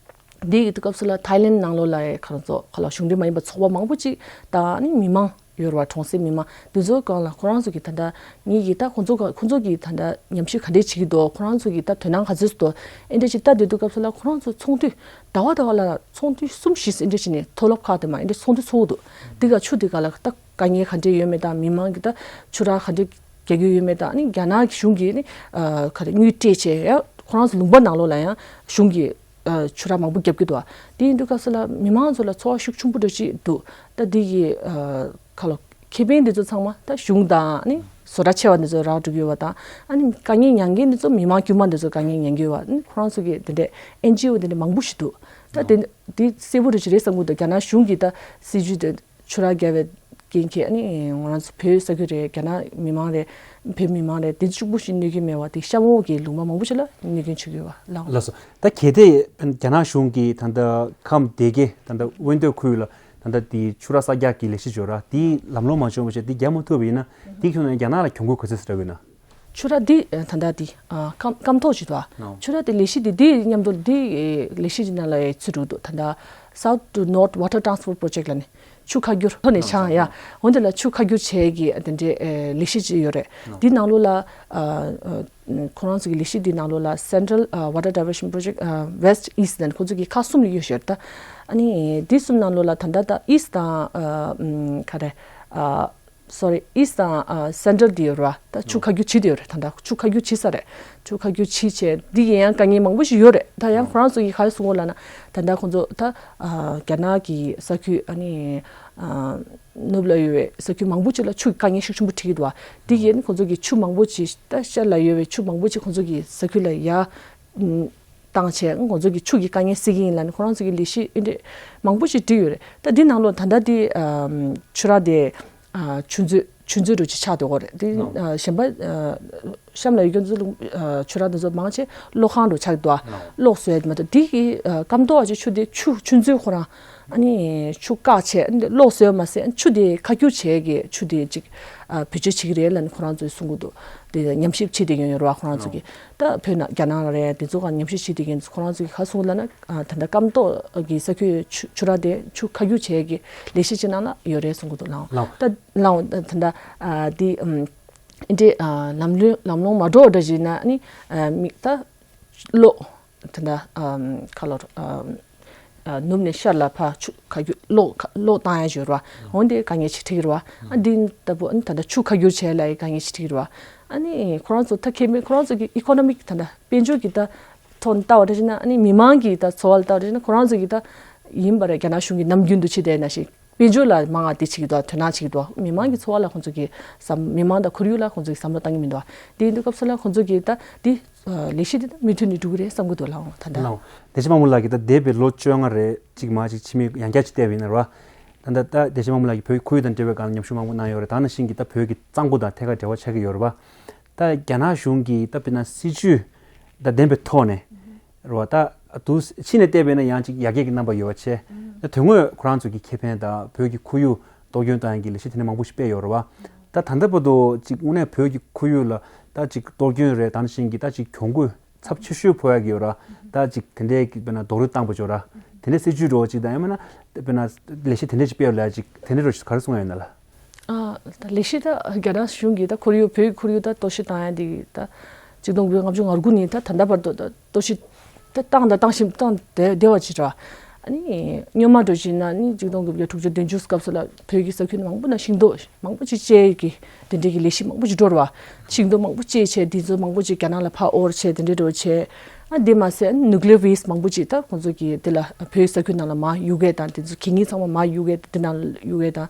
འདི་གི་དུས་སྐབས་སུ་ལ་ཐའི་ལན་ནང་ལོགས་ལ་ཁ་རང་ཚོ་ཁ་ལ་གཞུང་འབྲེལ་མ་ཡིན་པ་ཚོགས་པ་མང་པོ་ཅིག་དང་ཨ་ནི་མི་མང་ཡོད་རེད་བ། གྲོང་གསེབ་མི་མང་དེ་ཚོའི་སྒང་ལ་ཁོ་རང་ཚོ་གི་ད་ལྟ་ངེད་ཀྱིས་ད་ཁོ་ཚོ་ག་ཁོ་ཚོ་གི་ད་ལྟ་ཉམས་ཞིབ་ག་འདྲས་བྱེད་ཀྱི་འདུག་ཁོ་རང་ཚོ་གི་ད་དོན་སྣང་ག་ཚོད་འདུག་ཨེ་འདྲས་ཅིག་ལྟ་སྡོད་དུས་སྐབས་སུ་ལ་ཁོ་རང་ཚོ་ཚོགས་འདུ་ཟླ་བ་ཟླ་བ་ལ་ཚོགས་འདུ་གསུམ་བཞི་ཙམ་འདྲ་བྱས་ནས་མཐོ་སློབ་ཁག་དེ་མ་ཡིན་ཏེ་ཚོགས་འདུ་ཚོགས་འདུག་འདི་ག་ཆུ་འདི་ག་ལ་ད་དཀའ་ངལ་ག་འདྲས་ཡོད་མེད་དང་མི་མང་གི་ད་ཆུ་རགས་ག་འདྲས་རྒྱག་གི་ཡོད་མེད་དང་ཨ་ནི་རྒྱ་ནག་གི་གཞུང་གིས་ནི་ག་རེ་དངུལ་སྤྲད་བྱས་ཡ་ཁོ་རང་ཚོ་ལུང་པ་ནང་ལོགས་ལ་ཡང་གཞུང་གིས་ཆུ་རགས་མང་པོ་བརྒྱབ་ཀྱི་འདུག་དེ་ཡིན་དུས་སྐབས་སུ་ལ་མི་མང་ཚོ་ལ་ཚོར་བ་ཤུགས་ཆེན་པོ་འདྲ་ཅིག་འདུག་ད་འདི་གི་ཁ་ལོ་ཁེ་ཕན་འདི་ཚོ་ཚང་མ་ད་གཞུང་དང་ནི་བཟོ་གྲྭ་ཆེ་བ་འདི་ཚོ་རག་འགྲོ་གི་ཡོད་པ་དང་ཨ་ནི་དཀའ་ངལ་མྱངས་མཁན་འདི་ཚོ་མི་མང་དཀྱུས་མ་འདི་ཚོ་དཀའ་ངལ་མྱངས་ཀྱི་ཡོད་པ་ནི་ཁོ་རང་ཚོ་གི་དེ་འདྲའི་ཨེན་ཇི་ཨོ་དེ་འདྲ་མང་པོ་ཞིག་འདུག་ད་དེ་དེ་གསལ་པོ་རེ་ཞིག་རེད་བསམ་གྱི་འདུག་རྒྱ་ནག་གཞུང་གིས་ད་སྲིད་ཇུས་དེ་ཆུ་རགས་བརྒྱབ་པའི་རྐྱེན་གྱིས་ཨ་ནི་ང་རང་ཚོ་བོད་ས་ཁུལ་རེད། རྒྱ་ནག་མི་མང་རེད། བོད་མི་མང་རེད། དེ་གཅིག་པུ་ཞིག་གནོད་ཀྱི་མེད་པ་དེ་གཤམ་འོག་གི་ལུང་པ་མང་པོ་ཞིག་ལ་གནོད་སྐྱོན་བྱེད་ཀྱི་ཡོད་པ་ལགས། ལགས་སོ། ད་གལ་ཏེ་རྒྱ་ནག་གཞུང་གིས་ད་ལྟ་ཁམས་སྡེ་དགེ་ད་ལྟ་དབོན་སྟོད་ཁུལ་ལ། ད་ལྟ་དེ་ཆུ་རགས་གསར་རྒྱག་གི་ལས་གཞི་ཅིག་ཡོད་ར། དེ་ལམ་ལྷོང་མ་བྱུང་བ་བྱས་དེ་རྒྱག་མ་ཐུབ་པ་ཡིན་ན་དེ་ཁྱོན་ནས་རྒྱ་ནག་ལ་གྱོང་གུད་ག་ཚོད་ཟེར་བ་ཡིན་ན། ཆུ་རགས་འདི་ད་ལྟ་དེ་སྐམ་སྐམ་ཐོག་ཅིག་འདུག་ཆུ་རགས་དེ་ལས་གཞི་དེ་དེ་མཉམ་དུ་དེ་ལས་གཞི་དེ་ནང་ལ་ཚུད་འགྲོ་འདུག་ད་ལྟ་South to North Water Transfer Project ལ་ནི་ཆུ་ཁ་བསྒྱུར་ཐོག་ནས་ཆང་ཡ་འོན་ཏེ་ལ་ཆུ་ཁ་བསྒྱུར་བྱས་ཀྱི་དེ་འདྲའི་ལས་གཞི་ཅིག་ཡོད་རེད། དེ་ནང་ལོགས་ལ། ཁོ་རང་ཚོ་གི་ལས་གཞི་འདི་ནང་ལོགས་ལ་Central Water Diversion Project West East ནས་ཁོ་ཚོ་གི་ཁག་གསུམ་ཡོད་ཤོད་ད། ཨ་ནི་འདི་གསུམ་ནང་ལོགས་ལ་ད་ལྟ་ད་East དང་ག་རེ་Sorry East དང་Central འདི་ཡོད་ར། ད་ཆུ་ཁ་རྒྱུ་བྱི་འདི་ཡོད་རེད། ད་ལྟ་ཆུ་ཁ་རྒྱུ་བྱི་ས་རེད། ཆུ་ཁ་རྒྱུ་བྱི་བྱས་འདི་ཡིན་ཡང་དཀའ་ངལ་མང་པོ་ཞིག་ཡོད་རེད། ད་ཡང་ཁོ་རང་ཚོ་གི་ག་རེ་གསུང་གོ་ལ་ན་ད་ལྟ་ཁོ་ཚོ་ད་རྒྱ་ནག་གི་ས་ཁུལ་ཨ་ནི། ནུབ་ལ་ཡོད་པའི་ས་ཁུལ་མང་པོ་ཅིག་ལ་ཆུ་དཀའ་ངལ་ཤུགས་ཆེན་པོ་འཕྲད་ཀྱི་འདུག་བ། དེ་གིས་ནི་ཁོང་ཚོ་གི་ཆུ་མང་པོ་ཅིག་ད་ཤར་ལ་ཡོད་པའི་ཆུ་མང་པོ་ཅིག་ཁོང་ཚོ་གི་ས་ཁུལ་ལ་ཡར་བཏང་བྱས་ཁོང་ཚོ་གི་ཆུ་གི་དཀའ་ངལ་སེལ་གྱི་ཡིན་ལབ་ནས་ཁོ་རང་ཚོ་གི་ལས་གཞི་ཨེ་འདྲས་མང་པོ་ཞིག་བསྒྲིགས་ཡོད་རེད། ད་འདི་ནང་ལོགས་ད་ལྟ་འདི་ཆུ་རགས་དེ་ཆུ་མཛོད་ཆུ་མཛོད་འདྲ་ཅིག་ཆགས་བསྡད་ཡོད་རེད། འདི་གཞན་པ་ གཤམ་ལ་ཡོད་མཁན་ཚོ་ལུང་ཨ་ཆུ་རགས་འདི་ཚོ་མང་ཆེ་གློག་ཁང་དུ་ཆགས་འདུག་ཨ། གློག་བཟོས་མ་གཏོགས་དེ་གི་ཨ་སྐམ་ཏོག་ཅིག་ཆུ་དེ་ཆུ་ཆུ་མཛོད་ཁོ་རང་ཨ་ནི་ཆུ་བཀག་བྱས་ཨ་ནི་གློག་བཟོས་མ་ཟད་ཨ་ཆུ་དེ་ཁ་སྒྱུར་བྱས་ཀྱི་ཆུ་དེ་ཅིག་ཨ་བེད་སྤྱོད་བྱེད་ཀྱི་རེད་ལབ་ནི་ཁོ་རང་ཚོས་གསུང་གི་འདུག་དེ་ཉམས་ཞིབ་བྱེད་བསྡད་མཁན་ཡོད་རེད་བ། ཁོ་རང་ཚོ་གི་ད་བོད་ནང་རྒྱ་ནག་ལ་རེད་དེ་ཚོ་ག་ཉམས་ཞིབ་བྱེད་བསྡད་མཁན་ཚོ་ཁོ་རང་ཚོ་གི་ག་གསུང་ལབ་ན་ཨ་ད་ལྟ་སྐམ་ཏོག་གི་ས་ཁུལ་ཆུ་ཆུ་རགས་དེ་ཆུ་ཁ་སྒྱུར་བྱས་ཀྱི་ལས་གཞི་ཅིག་ནང་ལ་ཡོད་རེད་གསུང་གི་འདུག་ལགས། ལགས། ད་ལགས་ད་ལྟ་ཨ་དེ་ཨམ། འདི་ཨ་ལམ་ལུགས་ལམ་ལྷོང་མ་འགྲོ་འདྲ་ཞིག་ན་ནི་ཨ་མི་ད་གློག་དེ་འདྲ་ཨམ་ཁ་ལོར་ཨམ་ཨ་ནུབ་ནས་ཤར་ལ་ཕར་ཆུ་ཁ་རྒྱུ་གློག་ཁ་གློག་བཏང་ཡ་ཞོར་བ་འོན་ཏེ་དཀའ་ངལ་ཞིག་འཕྲད་ཀྱི་རེད་བ། ཨ་འདི་ལྟ་བུ་ཨ་ནི་ད་ལྟ་ཆུ་ཁ་རྒྱུ་བྱས་ལ་ཡི་དཀའ་ངལ་ཞིག་འཕྲད་ཀྱི་རེད་བ། ཨ་ནི་ཁོ་རང་ཚོ་ད་ཁེ་མེད་ཁོ་རང་ཚོ་གི་ཨི་ཀོ་ནོ་མིག་ད་ལྟ་དཔལ་འབྱོར་གྱི་ད་ཐོག་ནས་ལྟ་བ་འདྲ་ཞིག་ན་ཨ་ནི་མི་མང་གི་ད་འཚོ་བ་ལ་ལྟ་བ་འདྲ་ཞིག་ན་ཁོ་རང་ཚོ་གི་ད་ཡིན་པ་རེད་རྒྱ་ནག་གཞུང་གི་ནམ་རྒྱུན་དུ་བྱེད་བསྡད་ན་ཞིག་དཔལ་འབྱོར་ལ་མང་ང་དེ་བྱེད་ཀྱི་འདུག་དོ་སྣང་བྱེད་ཀྱི་འདུག་མི་མང་གི་འཚོ་བ་ལ་ཁོང་ཚོ་གི་བསམ་མི་མང་དང་ཁོར་ཡུག་ལ་ཁོང་ཚོ་གི་བསམ་བློ་བཏང་གི་མི་འདུག་དེ་ཡིན་དུས་སྐབས་སུ་ལ་ཁོང་ཚོ་གི་ད་དེ་ལས་གཞི་དེ་ད་མུ་མཐུད་ནས་འགྲོ་གི་རེད་བསམ་གྱི་འདུག་ལགས་ད་ལྟ། ལགས། བདེ་ཆེན་དཔལ་མོ་ལགས་ཀྱིས་ད་འདས་པའི་ལོ་བཅོ་ལྔ་རེད་ཅིག་མ་ཅིག་ཕྱི་མིག་ཡང་བསྐྱར་ཅིག་བལྟས་པ་ཡིན་ན་རེད་བ། ད་ལྟ་ད་བདེ་ཆེན་དཔལ་མོ་ལགས་ཀྱིས་བོད་ཁུལ་དང་འབྲེལ་བའི་སྒང་ལ་ཉམས་ཞིབ་མང་པོ་གནང་ཡོད་རེད། ད་ནང་བཞིན་གྱི་ད་བོད་ཀྱི་གཙང་པོ་དང་ཐད་ཀར་འབྲེལ་བ་ཆགས་ཀྱི་ཡོད་རེད་བ། ད་རྒྱ་ནག་གཞུང་གིས་ད་དཔེར་ན་སྲིད་ཇུས་ད་བདེན་པའི་ཐོག་ནས་རེད་བ། ད་དུ་ཕྱི་ནས་བལྟས་པས་ན་ཡང་ཅིག་ཡར་རྒྱས་ཀྱི་རྣམ་པ་ཡོད་པ་བྱས། ད་དོན་དངོས་ཁོ་རང་ཚོ་གི་ཁེ་ཕན་དང་བོད་ཀྱི་ཁོར་ཡུག་གཏོར་སྐྱོན་བཏང་ཡག་གི་ལས་གཞི་དེ་འདྲ་མང་པོ་ཞིག་སྤེལ་ཡོད་རེད་བ། ད་ད་ལྟ་བར་དུ་ཅིག་དངོས་གནས་བོད་ཀྱི་ཁོར་ཡུག་ལ་ད་ཅིག་གཏོར་སྐྱོན་རེད་ད་ནང་བཞིན་གྱི་ད་ཅིག་གྱོང་གུད་ཚབས་ཆེ་ཤོས་ཕོག་ཡག་གི་ཡོད་ར། ད་ཅིག་དེ་འདྲའི་གི་དཔེར་ན་རྡོག་རོལ་བཏང་པ་ཅིག་ཡོད་ར། དེ་འདྲའི་སྲིད་ཇུས་འདྲ་བོ་ཅིག་དང་ཡང་མིན་ན་དཔེར་ན་ལས་གཞི་དེ་འདྲ་ཅིག་སྤེལ་ཡོད་ལ་ཅིག་དེ་འདྲའི་འདྲ་བོ་ཅིག་ག་རེ་གསུང་ཡ་ཡོད་ན་ལ། ཨ། ད་ལས་གཞི་ད་རྒྱ་ནག་གཞུང་གིས་ད་ཁོར་ཡུག་བོད་ཀྱི་ཁོར་ཡུག་ད་གཏོར་བཤིག་བཏང་ཡ་འདི་ད་ཆིག་སྟོང་དགུ་བརྒྱ་ལྔ་བཅུ་ང་དགུ་ནས་ད་ད་ལྟ་བར་དུ་ད་གཏོར་བཤིག་ད་བཏང་དང་བཏང་བཞིན་བཏང་བསྡད་བསྡད་པ་ཅིག་རེད་བ། ཨ་ནི་སྔོན་མ་འདྲ་བོ་ཅིག་ན་ནི་ཆིག་སྟོང་དགུ་བརྒྱ་དྲུག་ཅུ་བདུན་ཅུ་སྐབས་སུ་ལ་བོད་ཀྱི་ས་ཁུལ་མང་པོ་ན་ཤིང་ཏོག་མང་པོ་ཅིག་བཅད་ཀྱི་དེ་འདྲའི་གི་ལས་གཞི་མང་པོ་ཅིག་འགྲོ་རེད་བ། ཤིང་ཏོག་མང་པོ་བཅད་བྱས་དེ་ཚོ་མང་པོ་ཅིག་རྒྱ་ནག་ལ་ཕར་དབོར་བྱས་དེ་འདྲའི་འདྲ་བོ་བྱས། ཨ་དེ་མ་ཟད་ཨ་ནི་nuclear waste་མང་པོ་ཅིག་ད་ཁོང་ཚོ་གི་དེ་ལ་བོད་ས་ཁུལ་ནང་ལ་མར་གཡུག་གས་དང་དེ་ཚོ་གད་སྙིགས་ཚང་མ་མར་གཡུག་གས་དེ་ནང་ལ་གཡུག་གས་དང་།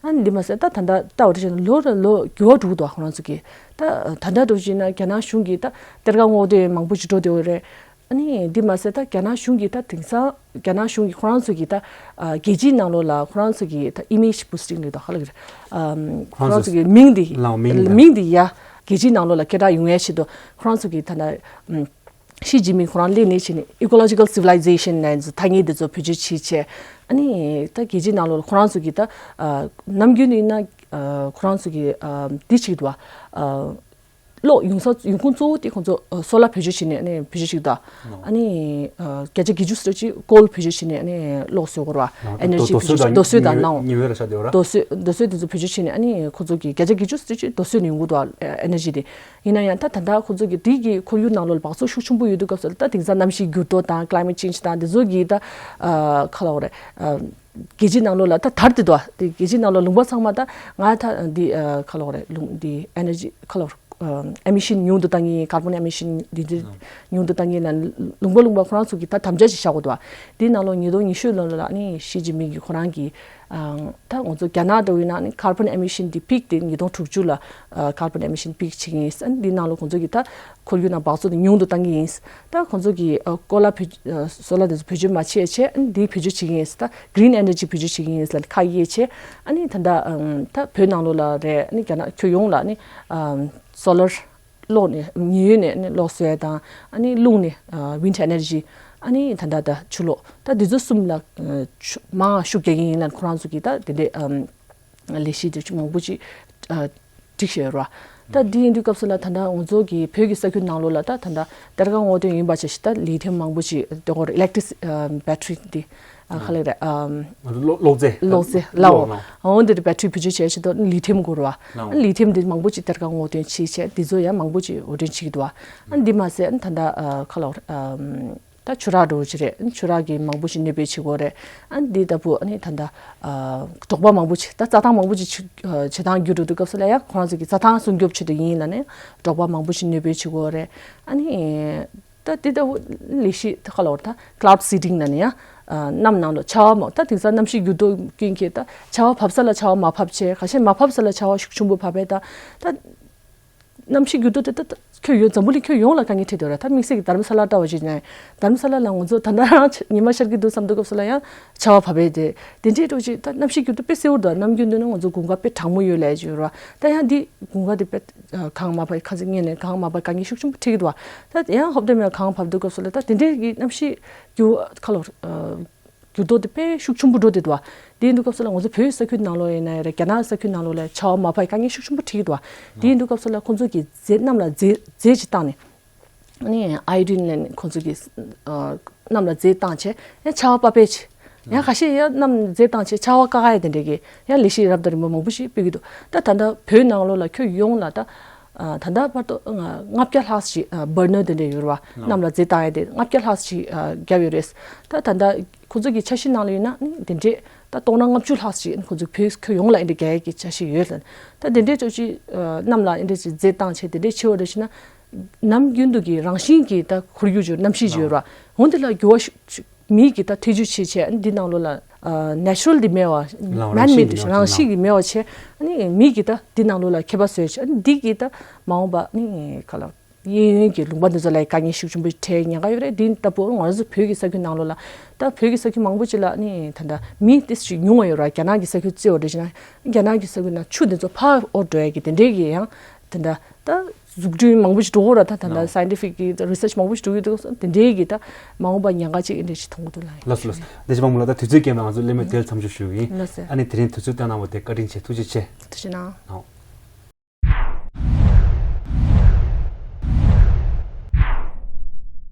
ཨ་ནི་འདི་མ་ཟད་ད་ད་ལྟ་ལྟ་བ་འདྲ་བྱས་ན་ལོ་རེ་ལོ་འགྱུར་བ་འགྲོ་གི་འདུག་ཁོ་རང་ཚོ་གི་ད་ད་ལྟ་འདྲ་བྱས་ན་རྒྱ་ནག་གཞུང་གིས་ད་གཏེར་ཁ་སྔོག་འདོན་མང་པོ་ཅིག་འགྲོ་བསྡད་ཡོད་རེད། ཨ་ནི་འདི་མ་ཟད་ད་རྒྱ་ནག་གཞུང་གིས་ད་དེང་སང་རྒྱ་ནག་གཞུང་གིས་ཁོ་རང་ཚོ་གི་ད་ཨ་རྒྱལ་སྤྱིའི་ནང་ལོགས་ལ་ཁོ་རང་ཚོ་གི་ད་image boosting་ལབ་དུས་ག་ལ་གི་རེད། ཨམ་ཁོ་རང་ཚོ་གི་མིང་འདི་ལའོ་མིང་དང་མིང་འདི་ཡ་རྒྱལ་སྤྱིའི་ནང་ལོགས་ལ་སྐད་གྲགས་ཡོང་ཡ་ཆེད་དུ་ཁོ་རང་ཚོ་གི་ད་ད་ཨམ། ཞི་ཅིན་ཕིང་ཁོ་རང་སླེབས་ནས་བྱས་ནས་ecological civilization ནས་ཐ་སྙད་དེ་ཚོ་བེད་སྤྱོད་བྱས་བྱས། ཨ་ནི་ད་རྒྱལ་སྤྱིའི་ནང་ལོགས་ལ་ཁོ་རང་ཚོ་གི་ད་ཨ་ནམ་རྒྱུན་ཡིན་ན་ཨ་ཁོ་རང་ཚོ་གི་ཨ་འདི་བྱེད་ཀྱི་འདུག་བ། ཨ་གློག་ཡོང་ས་ཡོང་ཁུངས་གཙོ་བོ་དེ་ཁོང་ཚོ་ཨ་སོ་ལར་བེད་སྤྱོད་བྱས་ནས་ཨ་ནི་བེད་སྤྱོད་བྱེད་ཀྱི་འདུག་ཨ་ནི་ཨ་བརྒྱ་ཆ་བརྒྱད་ཅུ་ཙམ་ཅིག་ཀོལ་བེད་སྤྱོད་བྱས་ནས་ཨ་ནི་གློག་བཟོ་དགོས་རེད་བ། ཨེ་ནར་ཇི་རྡོ་སོལ་བེད་སྤྱོད་དང་རྡོ་སོལ་དང་ཉི་ནང་ཉི་འོད་ལ་ཆགས་བསྡད་ཡོད་ར། རྡོ་སོལ་རྡོ་སོལ་དེ་ཚོ་བེད་སྤྱོད་བྱས་ནས་ཨ་ནི་ཁོང་ཚོ་གི་བརྒྱ་ཆ་བརྒྱད་ཅུ་ཙམ་ཅིག་རྡོ་སོལ་ནས་ཡོང་གི་འདུག་བ། ཨེ་ནར་ཇི་དེ། ཡིན་ན་ཡང་ད་ད་ལྟ་ཁོ་ཚོ་གི་དེ་གི་ཁོར་ཡུག་ནང་ལོགས་ལ་འབག་བཙོག་ཤུགས་ཆེན་པོ་ཡོད་དུས་སྐབས་སུ་ད་དེང་སང་གནམ་གཤིས་འགྱུར་ལྡོག་དང་climate change དང་དེ་ཚོ་གི་ད་ཨ་ག་ལབ་དགོས་རེད། ཨ་རྒྱལ་སྤྱིའི་ནང་ལོགས་ལ་ད་དར་ཏེ་འདུག་དེ་རྒྱལ་སྤྱིའི་ནང་ལོགས་ལུང་པ་ཚང་མ་ད་ང་ད་འདི་ཨ་ག་ལབ་དགོས་རེད། ལུང་འདི་ཨེ་ནར་ཇི་ག་ལབ་དགོས་རེད། ཨ་emission ཉུང་དུ་བཏང་གི་ཡིན། carbon emission འདི་འདི་ཉུང་དུ་བཏང་གི་ཡིན་ལབ་ལུང་པ་ལུང་པ་ཁོ་རང་ཚོ་གི་ད་དམ་བཅའ་ཅིག་བཞག་དགོས་འདུག་དེའི་ནང་ལོགས་ཉིས་སྟོང་ཉི་ཤུ་ལོ་ལ་ནི་ཞི་ཅིན་ཕིང་གིས་ཁོ་རང་གི་ཨང་། ད་ང་ཚོ་རྒྱ་ནག་འདྲ་བོ་ཡིན་ན་ནི་carbon emission འདི་peak དེ་ཉིས་སྟོང་དྲུག་ཅུ་ལ་ཨ་carbon emission peak བྱེད་ཀྱི་ཡིན་ཟེར། འདི་ནང་ལོགས་ཁོང་ཚོ་གིས་ད་ཁོར་ཡུག་ནང་འབག་བཙོག་དེ་ཉུང་དུ་བཏང་གི་ཡིན། ད་ཁོང་ཚོ་གིས་ཨ་ཀོ་ལ་བེད་ཨ་སོ་ལར་དེ་ཚོ་བེད་སྤྱོད་མ་བྱེད་བྱས་འདི་བེད་སྤྱོད་བྱེད་ཀྱི་ཡིན་ཟེར། ད་green energy བེད་སྤྱོད་བྱེད་ཀྱི་ཡིན་ཟེར་ལབ་ཁ་གཡེལ་བྱས། ཨ་ནི་ད་ལྟ་ཨམ་ད་བོད་ནང་ལོགས་ལ་རེད། ཨ་ནི་རྒྱ་ནག་ཁྱོན་ཡོངས་ལ་ནི་ཨམ་སོ་ལར་གློག་ནས་ཉི་འོད་ནས་ནི་གློག་བཟོ་ཡ་དང་། ཨ་ནི་རླུང་ནས་ཨ་wind energy། ཨ་ནི་ད་ལྟ་ད་ཆུ་གློག་ད་འདི་ཚོ་གསུམ་ལ་ཨ་ཆུ་མང་ཤུགས་རྒྱག་གི་ཡིན་ལབ་ཁོ་རང་ཚོ་གིས་ད་དེ་འདྲའི་ཨམ་ལས་གཞི་དེ་ཚོ་མང་པོ་ཅིག་ཨ་སྒྲིག་བཞག་ཡོད་རེད་བ། ད་འདི་ཡིན་དུས་སྐབས་སུ་ལ་ད་ལྟ་ང་ཚོ་གི་བོད་ཀྱི་ས་ཁུལ་ནང་ལོགས་ལ་ད་ད་ལྟ་གཏེར་ཁ་སྔོག་འདོན་ཡིན་པ་བྱས་ཤིག་ད་ལི་ཐིམ་མང་པོ་ཅིག་དེ་སྐོར་electric ཨ་battery འདི་ཨ་ག་ལབ་རེད། ཨམ། གློག་གློག་རྫས། གློག་རྫས་ལའོ། གློག་ལའོ། འོ་འདི་རེད། battery བེད་སྤྱོད་བྱས་ཤིག་ད་ལི་ཐིམ་དགོས་རེད་བ། ལའོ། ལི་ཐིམ་འདི་མང་པོ་ཅིག་གཏེར་ཁ་སྔོག་འདོན་བྱས་བྱས་འདི་ཚོ་ཡང་མང་པོ་ཅིག་དབོར་འདྲེན་བྱེད་ཀྱི་འདུག་བ། ཨ་འདི་མ་ཟད་ཨ་ད་ལྟ་ཨ་ག་ལབ་རེད། ཨམ། ད་ཆུ་རགས་འདྲ་བོ་ཅིག་རེད། ཆུ་རགས་ཀྱི་མང་པོ་ཞིག་གནོད་པ་བྱེད་ཀྱི་ཡོད་རེད། ཨ་འདི་ལྟ་བུ་ཨ་ནི་ད་ལྟ་ཨ་འབྲོག་པ་མང་པོ་ཅིག་ད་རྩྭ་ཐང་མང་པོ་ཅིག་ཆུ་ཨ་བྱེ་ཐང་བརྒྱུད་འགྲོ་དུས་སྐབས་སུ་ལ་ཡང་ཁོ་རང་ཚོ་གི་རྩྭ་ཐང་སྲུང་སྐྱོབ་ཆེད་དུ་ཡིན་ལབ་ནས་འབྲོག་པ་མང་པོ་ཞིག་གནོད་པ་བྱེད་ཀྱི་ཡོད་རེད། ཨ་ནི་ད་འདི་ལྟ་བུ་ལས་གཞི་ད་ག་ལབ་རེད། ད་cloud seeding ལབ་ནས་ཡང་ཨ་གནམ་ནང་ལོགས་ཆར་པ་མ་ད་དེང་སང་གནམ་གཤིས་འགྱུར་ལྡོག་རྐྱེན་གྱིས་ད་ཆར་པ་བབས་ས་ལ་ཆར་པ་མ་བབས་བྱས། ཁ་ཤས་མ་བབས་ས་ལ་ཆར་པ་ཤུགས་ཆེན་པོ་བབས་པས་ད་ད། གནམ་གཤིས་འགྱུར་ལྡོག་དེ་ད་ད་ཁྱོན་ཡོངས་འཛམ་བུ་གླིང་ཁྱོན་ཡོངས་ལ་དཀའ་ངལ་འཕྲད་དེ་ཡོད་རེད། ད་དམིགས་བསལ་གྱི་དྷ་རམ་ས་ལ་འདྲ་བ་ཞིག་ནས་དྷ་རམ་ས་ལ་ལ་ང་ཚོ་ད་ལྟ་རང་ཉི་མ་ཤར་གྱི་འདུག་བསམ་འདུག་སྐབས་སུ་ལ་ཡང་ཆར་པ་བབས་པས་དེ་དེ་འདྲའི་འགྲོ་ཅིག་ད་གནམ་གཤིས་འགྱུར་ལྡོག་དཔེ་གསལ་བོ་འདུག་གནམ་དགུན་དུས་ན་ང་ཚོ་དགུན་ཁ་དཔེ་གྲང་མོ་ཡོད་ལས་ཅིག་ཡོད་རེད། ད་ཡང་འདི་དགུན་ཁ་དེ་དཔེ་གངས་མ་བབས་ཁ་ཚིག་ངན་ནས་གངས་མ་བབས་དཀའ་ངལ་ཤུགས་ཆེན་པོ་འཕྲད་ཀྱི་འདུག་ད་ཡང་ཧོབ་ཏེ་མེད་གངས་བབས་འདུག་སྐབས་སུ་ལ་ད་དེ་འདྲའི་གི་གནམ་གཤིས་འགྱུར་ཁ་ལོ། འགྱུར་ལྡོག་དེ་དཔེ་ཤུགས་ཆེན་པོ་འགྲོ་བསྡད་འདུག་བ། དེ་ཡིན་དུས་སྐབས་སུ་ལ་ང་ཚོ་བོད་ས་ཁུལ་ནང་ལོགས་ཡིན་ན་ཡང་རེད། རྒྱ་ནག་ས་ཁུལ་ནང་ལོགས་ལ་ཆར་པ་མ་བབས་དཀའ་ངལ་ཤུགས་ཆེན་པོ་འཕྲད་ཀྱི་འདུག་བ། དེ་ཡིན་དུས་སྐབས་སུ་ལ་ཁོང་ཚོ་གིས་རྫས་གནམ་ལ་རྫས་རྫས་ཅིག་བཏང་ནས་ནི་ཨའི་ཌིན་ལ་ནི་ཁོང་ཚོ་གིས་ཨ་གནམ་ལ་རྫས་བཏང་བྱས་ཡང་ཆར་པ་བབས་པས་ཡང་ཁ་ཤས་ཡང་གནམ་རྫས་བཏང་བྱས་ཆར་པ་བཀག་ཡ་དེ་འདྲས་ཀྱི་ཡང་ལས་གཞི་རབ་དང་རིམ་པ་མང་པོ་ཞིག་སྤེལ་གྱི་འདུག་ད་ད་ལྟ་བོད་ནང་ལོགས་ལ་ཁྱོན་ཡོངས་ལ་ད། ད་ལྟ་བར་དུ་ལྔ་བརྒྱ་ལྷག་ཅིག་བར་ནར་དེ་འདྲས་ཡོད་རེད་བ། གནམ་ལ་རྫས་བཏང་ཡ་དེ་ལྔ་བརྒྱ་ལྷག་ཅིག་བརྒྱབ་ཡོད་རེད། ད་ད་ལྟ་ཁོ་ཚོ་གི་འཆར་གཞི་ནང་ལ་ཡིན་ན་དེ་འདྲས་ད་སྟོང་ཕྲག་ལྔ་བཅུ་ལྷག་ཅིག་ཁོ་ཚོ་བོད་ཁྱོན་ཡོངས་ལ་འདི་འདྲས་རྒྱག་ཡ་གི་འཆར་གཞི་ཡོད་ལ། ད་དེ་འདྲས་ཅོག་ཅིག་གནམ་ལ་འདི་འདྲས་ཅིག་རྫས་བཏང་བྱས་དེ་འདྲས་བྱེད་པ་རེད་ཅེ་ན། ནམ་རྒྱུན་དུ་གི་རང་བཞིན་གྱི་ད་ཁོར་ཡུག་ཅིག་གནམ་གཤིས་ཅིག་ཡོད་རེད་བ། འོ་འདི་ལ་འགྱུར་བ་ཤུགས་མི་གིས་ད་ཐེ་ཇུས་བྱེད་བྱས་འདི་ནང་ལོགས་ལ་ནེ་ཅུ་རལ་འདི་མེད་བ། མན་མེད་རང་བཞིན་གྱི་མེད་བ་བྱས་ནི་མི་གིས་ད་འདི་ནང་ལོགས་ལ་ཁྱད་པར་བཟོས་བྱས་འདི་གིས་ད་མ་འོངས་པ་ནི་ག་ལ་གཡས་གཡོན་གྱི་ལུང་པ་འདི་ཚོ་ལ་དཀའ་ངལ་ཤུགས་ཆེན་པོ་འཕྲད་ཉེན་ཁ་ཡོད་རེད། འདི་ལྟ་བུ་ང་ཚོ་བོད་ཀྱི་ས་ཁུལ་ནང་ལོགས་ལ་ད་བོད་ཀྱི་ས་ཁུལ་མང་པོ་ཅིག་ལ་ནི་ད་ལྟ་མི་ཏིས་ཅིག་ཉུང་བ་ཡོད་རེད། རྒྱ་ནག་གི་ས་ཁུལ་བརྩི་བ་འདྲ་བྱས་ན་རྒྱ་ནག་གི་ས་ཁུལ་ནང་ཆུ་འདི་ཚོ་ཕར་འོར་འགྲོ་ཡ་གི་དེ་འདྲའི་གི་ཡང་ད་ལྟ་ད། འཛུགས་སྐྲུན་མང་པོ་ཞིག་འགྲོ་གི་རེད། ད་ད་ལྟ་ཨོ་scientific་གི་research་མང་པོ་ཞིག་འགྲོ་གི་འདུག་དེ་འདྲའི་གི་ད་མ་འོངས་པ་ཉེན་ཁ་ཅིག་འདྲ་ཞིག་མཐོང་གི་འདུག་ལགས། ལགས་སོ་ལགས་སོ། བདེ་ཆེན་དཔལ་མོ་ལགས། ད་དུས་ཚོད་རྐྱེན་པས་ང་ཚོ་སླད་མའི་དུས་ལ་མཚམས་འཇོག་ཞུ་གི་ཡིན། ལགས་སོ། ཨ་ནི་དེ་རིང་དུས་ཚོད་བཏང་གནང་བ་དེ་བཀའ་དྲིན་ཆེ། ཐུགས་རྗེ་ཆེ། ཐུགས་རྗེ་གནང་། ཨོ།